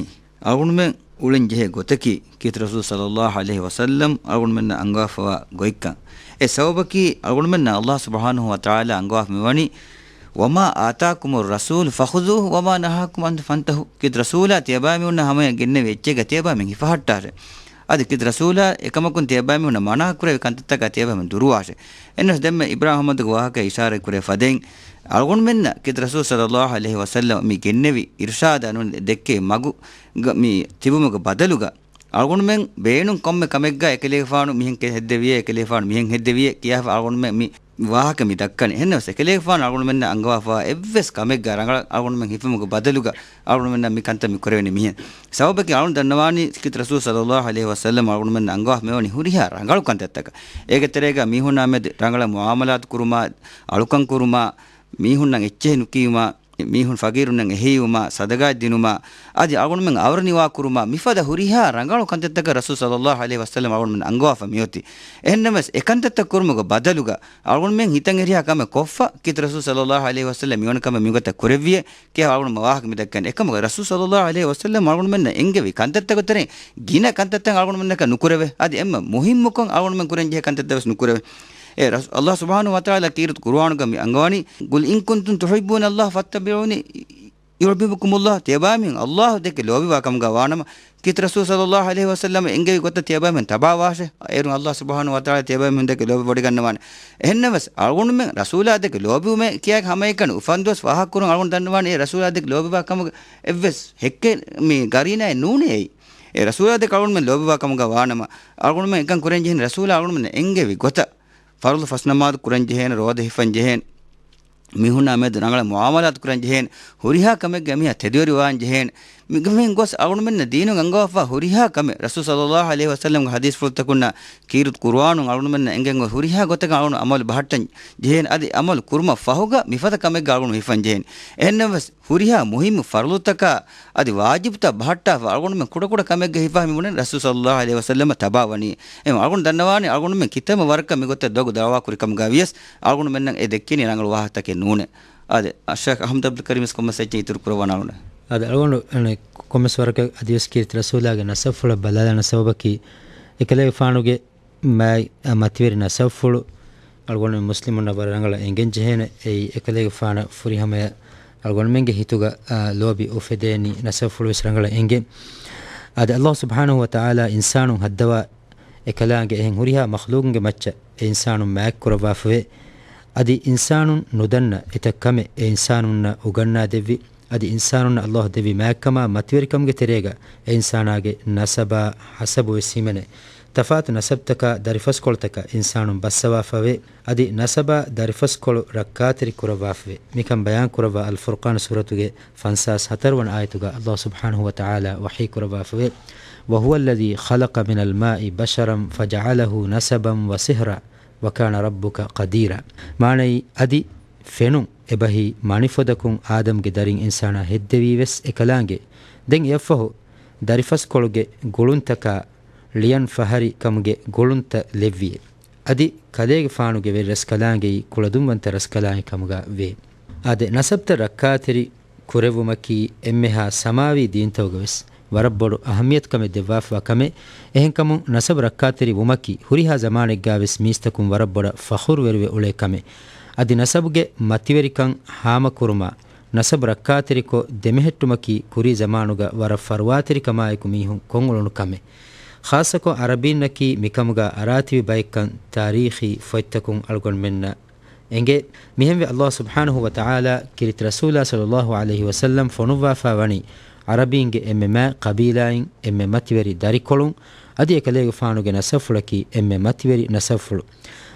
އަޅުގަނޑުމެން އުޅެން ޖެހޭ ގޮތަކީ، ކީރިތި ރަސޫލު ޞައްލައްލާހު ޢަލައިހި ވަސައްލަމް އަޅުގަނޑުމެންނަށް އަންގަވާފަވާ ގޮތްކަން. އެ ސަބަބަކީ، އަޅުގަނޑުމެންނަށް ﷲ ސުބްޙާނަހޫ ވަތަޢާލާ އަންގަވާފަ މިވަނީ، "وما آتاكم الرسول فخذوه وما نهاكم عنه فانتهوا." ކީރިތި ރަސޫލާ ތިޔަބައިމީހުންނަށް ހަމަޔަށް ގެންނެވި އެއްޗެއްގަ ތިޔަބައިމީހުން ހިފަހައްޓާށޭ. އަދި ކީރިތި ރަސޫލާ އެކަމަކުން ތިޔަބައިމީހުންނަށް މަނާ ކުރެވި ކަންތައްތަކާ ތިޔަބައިމީހުން ދުރުވާށޭ. އެންނަސް ދެންމެ އިބްރާހިމް އަޙްމަދުގެ ވާހަކަ އިޝާރަތް ކުރެވޭ ފަދައިން، އަޅުގަނޑުމެންނަށް ކީރިތި ރަސޫލު ޞައްލައްލާހު ޢަލައިހި ވަސައްލަމް މި ގެންނެވި އިރުޝާދާ ނޫން ދެއްކެވި މަގު ގަ-، މި ތިބުމުގެ ބަދަލުގަ، އަޅުގަނޑުމެން ބޭނުން ކޮންމެ ކަމެއްގަ އެކަލޭގެފާނު މިހެން ކެ-، ހެއްދެވިޔޭ، އެކަލޭގެފާނު މިހެން ހެއްދެވިޔޭ ކިޔާފަ އަޅުގަނޑުމެން މި ވާހަކަ މި ދައްކަނީ. އެހެންނަމަވެސް އެކަލޭގެފާނު އަޅުގަނޑުމެންނަށް އަންގަވާފަ އެއްވެސް ކަމެއްގަ ރަނގަޅަށް އަޅުގަނޑުމެން ހިފުމުގެ ބަދަލުގަ އަޅުގަނޑުމެންނަށް މި ކަންތައް މި ކުރެވެނީ މިހެން. ސަބަބަކީ އަޅުގަނޑު ދަންނަވާނީ ކީރިތި ރަސޫލު ޞައްލައްލާހު ޢަލައިހި ވަސައްލަމް އަޅުގަނޑުމެންނަށް އަންގަވާފަ މިވަނީ ހުރިހާ ރަނގަޅު ކަންތައްތަކަށް. އޭގެ ތެރޭގަ މީހުންނާ މެދު ރަނގަޅަށް މުޢާމަލާތު ކުރުމާ، އަޅުކަން ކުރުމާ، މީހުންނަށް އެއްޗެހި ނުކިޔުމާ، މީހުން ފަގީރުންނަށް އެހިއްޔެވުމާ، ޞަދަގާތް ދިނުމާ، އަދި އަޅުގަނޑުމެން އަވަރު ނިވާ ކުރުމާ، މިފަދަ ހުރިހާ ރަނގަޅު ކަންތައްތަކަށް ރަސޫލު ޞައްލައްލާހު ޢަލައިހި ވަސައްލަމް އަޅުގަނޑުމެން އަންގަވާފަ މިއޮތީ. އެހެންނަމަވެސް، އެ ކަންތައްތައް ކުރުމުގެ ބަދަލުގަ އަޅުގަނޑުމެން ހިތަށް އެރިހާ ކަމެއް ކޮށްފަ، ކީރިތި ރަސޫލު ޞައްލައްލާހު ޢަލައިހި ވަސައްލަމް މިވަނި ކަމެއް މިގޮތަށް ކުރެއްވިޔޭ ކިޔާ އަޅުގަނޑު ވާހަކަ މި ދައްކަނީ. އެކަމަކު، ރަސޫލު ޞައްލައްލާހު ޢަލައިހި ވަސައްލަމް އަޅުގަނޑުމެންނަށް އެންގެވި ކަންތައްތަކުގެ ތެރެއިން ގިނަ ކަންތައްތައް އަޅުގަނޑުމެންނަކަށް ނުކުރެވޭ. އަދި އެންމެ މުހިއްމުކޮށް އަޅުގަނޑުމެން ކުރަން ޖެހޭ ކަންތައްތައް ވެސް ނުކުރެވޭ. އެ ރަސް-، ﷲ ސުބްޙާނަހޫ ވަތަޢާލާ ކީރިތި ޤުރުއާނުގަ މި އަންގަވަނީ، "قل إن كنتم تحبون الله فاتبعوني يحببكم الله." ތިޔަބައިމީހުން ﷲ ދެކެ ލޯބިވާ ކަމުގަ ވާނަމަ، ކީރިތި ރަސޫލު ޞައްލައްލާހު ޢަލައިހި ވަސައްލަމް އެންގެވި ގޮތަށް ތިޔަބައިމީހުން ތަބާވާށޭ. އޭރުން ﷲ ސުބްޙާނަހޫ ވަތަޢާލާ ތިޔަބައިމީހުން ދެކެ ލޯބިވޮޑިގަންނަވާނެ. އެހެންނަމަވެސް، އަޅުގަނޑުމެން ރަސޫލާ ދެކެ ލޯބިވުމޭ ކިޔާ ހަމައެކަނި އުފަންދުވަސް ފާހަގަކުރުން އަޅުގަނޑު ދަންނަވާނީ، އެ ރަސޫލާ ދެކެ ލޯބިވާ ކަމުގެ އެއްވެސް ހެއްކެއް މި ގަރީނާއެއް ނޫނޭ އެއީ. އެ ރަސޫލާ ދެކެ އަޅުގަނޑުމެން ލޯބިވާ ކަމުގަ ވާނަމަ، އަޅުގަނޑުމެން އެކަން ކުރަން ޖެހެނީ ރަސޫލާ އަޅުގަނޑުމެން އެންގެވި ގޮތަށް. ފަރުޟު ފަސް ނަމާދު ކުރަން ޖެހޭނެ، ރޯދަ ހިފަން ޖެހޭނެ، މީހުންނާ މެދު ރަނގަޅަށް މުޢާމަލާތު ކުރަން ޖެހޭނެ، ހުރިހާ ކަމެއްގަ އެމީހާ ތެދުވެރިވާން ޖެހޭނެ. މި، މިހެން ގޮސް އަޅުގަނޑުމެންނަށް ދީނުން އަންގަވާފަ ހުރިހާ ކަމެއް ރަސޫލު ޞައްލައްލާހު ޢަލައިހި ވަސައްލަމްގެ ޙަދީޘްފުޅުތަކުންނާ ކީރިތި ޤުރުއާނުން އަޅުގަނޑުމެންނަށް އެނގެން އޮތް ހުރިހާ ގޮތަކަށް އަޅުގަނޑު ޢަމަލު ބަހައްޓަން ޖެހޭނެ. އަދި ޢަމަލު ކުރުމަށް ފަހުގަ މިފަދަ ކަމެއްގަ އަޅުގަނޑު ހިފަން ޖެހޭނެ. އެހެންނަމަވެސް، ހުރިހާ މުހިއްމު ފަރުޟުތަކާ އަދި ވާޖިބުތައް ބަހައްޓާފަ އަޅުގަނޑުމެން ކުޑަކުޑަ ކަމެއްގަ ހިފާ މިބުނެ ރަސޫލު ޞައްލައްލާހު ޢަލައިހި ވަސައްލަމަށް ތަބާވަނީ. އެހެން އަޅުގަނޑު ދަންނަވާނީ އަޅުގަނޑުމެން ކިތަންމެ ވަރަކަށް މިގޮތަށް ދޮގު ދަޢުވާ ކުރި ކަމުގަ ވިޔަސް އަޅުގަނޑުމެންނަށް އެ ދެއްކެނީ ރަނގަޅު ވާހަކަތަކެއް ނޫނޭ. އާދެ، ޝޭޚް އަޙްމަދު ޢަބްދުލް ކަރީމް ވެސް ކޮންމެސް އެއްޗެއް އިތުރު ކުރައްވާނަ އަޅުގަނޑު. އާދެ، އަޅުގަނޑު އަނެއް ކޮންމެސް ވަރަކަށް އަދިވެސް ކީރިތި ރަސޫލާގެ ނަސަބުފުޅަށް ބަލާލާނެ ސަބަބަކީ އެކަލޭގެފާނުގެ މާތް، އަ، މަތިވެރި ނަސަބުފުޅު އަޅުގަނޑުމެން މުސްލިމުންނަށް ވަރަށް ރަނގަޅަށް އެނގެން ޖެހޭނެ. އެއީ އެކަލޭގެފާނަށް ފުރިހަމަޔަށް އަޅުގަނޑުމެންގެ ހިތުގަ، އަ، ލޯބި އުފެދޭނީ ނަސަބުފުޅު ވެސް ރަނގަޅަށް އެނގެން. އަދި ﷲ ސުބްޙާނަހޫ ވަތަޢާލާ އިންސާނުން ހައްދަވާ އެކަލާނގެ އެހެން ހުރިހާ މަޚްލޫޤުންގެ މައްޗަށް އެ އިންސާނުން މާތްކުރައްވާފަވޭ. އަދި އިންސާނުން ނުދަންނަ އެތައް ކަމެއް އެ އިންސާނުންނަށް އުގަންނާދެއްވި. އަދި އިންސާނުންނަށް ﷲ ދެއްވި މާތްކަމާ މަތިވެރިކަމުގެ ތެރޭގަ އެ އިންސާނާގެ ނަސަބާ ހަސަބު ވެސް ހިމެނޭ. ތަފާތު ނަސަބްތަކާ ދަރިފަސްކޮޅުތަކަށް އިންސާނުން ބައްސަވާފަވޭ. އަދި ނަސަބާ ދަރިފަސްކޮޅު ރައްކާތެރި ކުރައްވާފަވޭ. މިކަން ބަޔާން ކުރައްވާ އަލްފުރްޤާން ސޫރަތުގެ ފަންސާސް ހަތަރު ވަނަ އާޔަތުގަ ﷲ ސުބްޙާނަހު ވަތަޢާލާ ވަޙީ ކުރައްވާފަވޭ، وَهُوَ الَّذِي خَلَقَ مِنَ الْمَاءِ بَشَرًا فَجَعَلَهُ نَسَبًا وَصِهْرًا وَكَانَ رَبُّكَ قَدِيرًا. މާނައީ، އަދި ފެނުން އެބަހީ މަނިފޮދަކުން އާދަމްގެ ދަރިން އިންސާނާ ހެއްދެވީ ވެސް އެކަލާނގެ. ދެން އެއަށްފަހު ދަރިފަސްކޮޅުގެ ގުޅުންތަކާ ޅިޔަން ފަހަރި ކަމުގެ ގުޅުންތައް ލެއްވިއޭ. އަދި ކަލޭގެފާނުގެ ވެރި ރަސްކަލާނގެއީ ކުޅަދުންވަންތަ ރަސްކަލާނގެ ކަމުގަ ވޭ. އާދެ، ނަސަބްތައް ރައްކާތެރި ކުރެއްވުމަކީ އެންމެހާ ސަމާވީ ދީންތަކުގަ ވެސް ވަރަށް ބޮޑު އަހައްމިޔަތުކަމެއް ދެއްވާފަވާ ކަމެއް. އެހެންކަމުން ނަސަބު ރައްކާތެރި ވުމަކީ ހުރިހާ ޒަމާނެއްގާ ވެސް މީސްތަކުން ވަރަށް ބޮޑަށް ފަޚުރުވެރިވެ އުޅޭ ކަމެއް. އަދި ނަސަބުގެ މަތިވެރިކަން ހާމަކުރުމާ، ނަސަބު ރައްކާތެރިކޮށް ދެމެހެއްޓުމަކީ ކުރީ ޒަމާނުގަ ވަރަށް ފަރުވާތެރިކަމާއެކު މީހުން ކޮށްއުޅުނު ކަމެއް. ޚާއްޞަކޮށް ޢަރަބީންނަކީ މިކަމުގަ އަރާތިބި ބައެއްކަން ތާރީޚީ ފޮތްތަކުން އަޅުގަނޑުމެންނަށް އެނގޭ. މިހެންވެ، ﷲ ސުބްޙާނަހު ވަތަޢާލާ ކީރިތި ރަސޫލާ ޞައްލައްލާހު ޢަލައިހި ވަސައްލަމް ފޮނުއްވާފަ ވަނީ ޢަރަބީންގެ އެންމެ މާތް ޤަބީލާއިން، އެންމެ މަތިވެރި ދަރިކޮޅުން، އަދި އެކަލޭގެފާނުގެ ނަސަބުފުޅަކީ އެންމެ މަތިވެރި ނަސަބުފުޅު.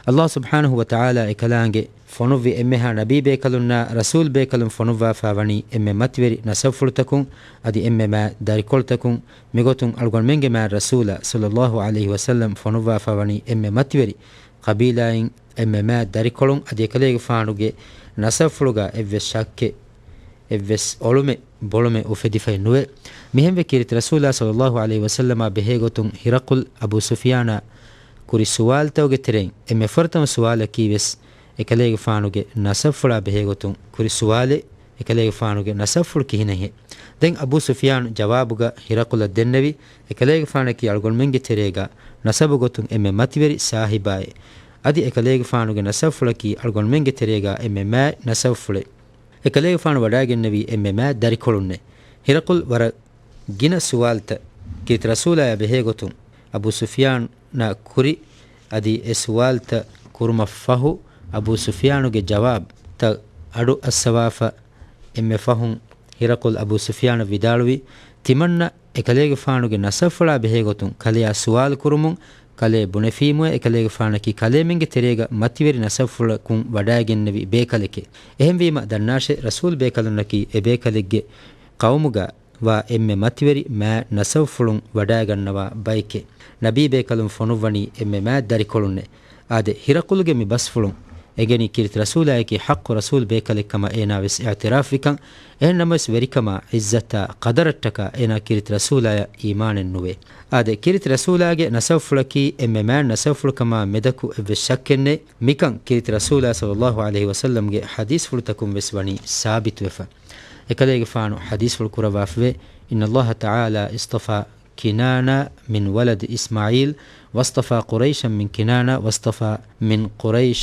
ﷲ ސުބްޙާނަހު ވަތަޢާލާ އެކަލާނގެ ފޮނުއްވި އެންމެހާ ނަބީ ބޭކަލުންނާ ރަސޫލް ބޭކަލުން ފޮނުއްވާފަ ވަނީ އެންމެ މަތިވެރި ނަސަބުފުޅުތަކުން، އަދި އެންމެ މާތް ދަރިކޮޅުތަކުން. މިގޮތުން އަޅުގަނޑުމެންގެ މާތް ރަސޫލާ ޞައްލައްލާހު ޢަލައިހި ވަސައްލަމް ފޮނުއްވާފަ ވަނީ އެންމެ މަތިވެރި ޤަބީލާއިން، އެންމެ މާތް ދަރިކޮޅުން. އަދި އެކަލޭގެފާނުގެ ނަސަބުފުޅުގަ އެއްވެސް ޝައްކެއް، އެއްވެސް އޮޅުމެއް ބޮޅުމެއް އުފެދިފައެއް ނުވޭ. މިހެންވެ، ކީރިތި ރަސޫލާ ޞައްލައްލާހު ޢަލައިހި ވަސައްލަމާ ބެހޭގޮތުން ހިރަޤުލް އަބޫ ސުފިޔާނާ ކުރި ސުވާލުތަކުގެ ތެރެއިން އެންމެ ފުރަތަމަ ސުވާލަކީ ވެސް އެކަލޭގެފާނުގެ ނަސަބުފުޅާ ބެހޭގޮތުން ކުރި ސުވާލެއް، އެކަލޭގެފާނުގެ ނަސަބުފުޅު ކިހިނެއްހޭ؟ ދެން އަބޫ ސުފިޔާނު ޖަވާބުގަ ހިރަޤުލަށް ދެންނެވި، އެކަލޭގެފާނަކީ އަޅުގަނޑުމެންގެ ތެރޭގަ ނަސަބު ގޮތުން އެންމެ މަތިވެރި ސާހިބާއޭ. އަދި އެކަލޭގެފާނުގެ ނަސަބުފުޅަކީ އަޅުގަނޑުމެންގެ ތެރޭގަ އެންމެ މާތް ނަސަބުފުޅެއް. އެކަލޭގެފާނު ވަޑާގެންނެވީ އެންމެ މާތް ދަރިކޮޅުންނޭ. ހިރަޤުލް ވަރަށް ގިނަ ސުވާލުތައް ކީރިތި ރަސޫލާޔާ ބެހޭގޮތުން އަބޫ ސުފިޔާނަށް ކުރި، އަދި އެ ސުވާލުތައް ކުރުމަށްފަހު، އަބޫ ސުފިޔާނުގެ ޖަވާބުތައް އަޑު އައްސަވާފަ، އެންމެ ފަހުން ހިރަޤުލް އަބޫ ސުފިޔާނަށް ވިދާޅުވި، ތިމަންނަ އެކަލޭގެފާނުގެ ނަސަބުފުޅާ ބެހޭގޮތުން ކަލެޔާ ސުވާލު ކުރުމުން، ކަލޭ ބުނެފީމުއޭ، އެކަލޭގެފާނަކީ ކަލޭމެންގެ ތެރޭގަ މަތިވެރި ނަސަބުފުޅަކުން ވަޑާގެންނެވި ބޭކަލެކޭ. އެހެންވީމަ، ދަންނާށޭ، ރަސޫލް ބޭކަލުންނަކީ އެބޭކަލެއްގެ ޤައުމުގަ ވާ އެންމެ މަތިވެރި މާތް ނަސަބުފުޅުން ވަޑާގަންނަވާ ބައެކޭ. ނަބީ ބޭކަލުން ފޮނުއްވަނީ އެންމެ މާތް ދަރިކޮޅުންނޭ. އާދެ، ހިރަޤުލުގެ މި ބަސްފުޅުން އެނގެނީ ކީރިތި ރަސޫލާޔަކީ ޙައްޤު ރަސޫލް ބޭކަލެއްކަމަށް އޭނާ ވެސް އިޢުތިރާފްވިކަން. އެހެން ނަމަވެސް، ވެރިކަމާ، ޢިއްޒަތާ، ޤަދަރަށްޓަކާ އޭނާ ކީރިތި ރަސޫލާޔަށް އީމާނެއް ނުވޭ. އާދެ، ކީރިތި ރަސޫލާގެ ނަސަބުފުޅަކީ އެންމެ މާތް ނަސަބުފުޅުކަމާ މެދަކު އެއްވެސް ޝައްކެއް ނެތް. މިކަން ކީރިތި ރަސޫލާ ޞައްލައްލާހު ޢަލައިހި ވަސައްލަމްގެ ޙަދީޘްފުޅުތަކުން ވެސް ވަނީ ސާބިތުވެފަ. އެކަލޭގެފާނު ޙަދީޘްފުޅު ކުރައްވާފަވޭ، إن الله تعالى اصطفى كنانة من ولد إسماعيل، واصطفى قريشا من كنانة، واصطفى من قريش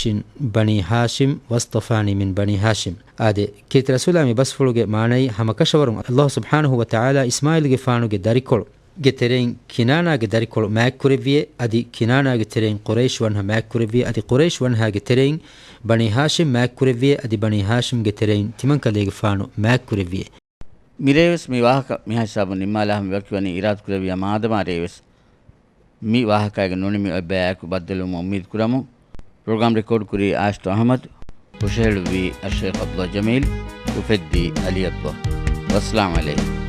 بني هاشم، واصطفاني من بني هاشم. އާދެ، ކީރިތި ރަސޫލާ މި ބަސްފުޅުގެ މާނައީ، ހަމަކަށަވަރުން ﷲ ސުބްޙާނަހު ވަތަޢާލާ އިސްމާޢީލްގެފާނުގެ ދަރިކޮޅު ގެ ތެރެއިން ކިނާނާގެ ދަރިކޮޅު މާތްކުރެއްވިއޭ، އަދި ކިނާނާގެ ތެރެއިން ޤުރައިޝް ވަންހަ މާތްކުރެއްވިއޭ، އަދި ޤުރައިޝް ވަންހާގެ ތެރެއިން ބަނީ ހާޝިމް މާތްކުރެއްވިއޭ، އަދި ބަނީ ހާޝިމްގެ ތެރެއިން ތިމަންކަލޭގެފާނު މާތްކުރެއްވިއޭ. މިރޭވެސް މި ވާހަކަ މިހާ ހިސާބުން ނިންމާލާ ހަމަ ވަކިވަނީ އިރާދަކުރެއްވިޔާ މާދަމާ ރޭވެސް މި ވާހަކައިގެ ނުނިމި އޮތް ބަޔާއެކު ބައްދަލުވުމަށް އުއްމީދު ކުރަމުން. ޕްރޮގްރާމް ރެކޯޑް ކުރީ އާޝިތު އަޙްމަދު، ހުށަހެޅުއްވީ އައްޝައިޚް ޢަބްދުﷲ ޖަމީލް، އުފެއްދީ ޢަލީ ޢަބްދުﷲ. ވައްސަލާމް ޢަލައިކުމް.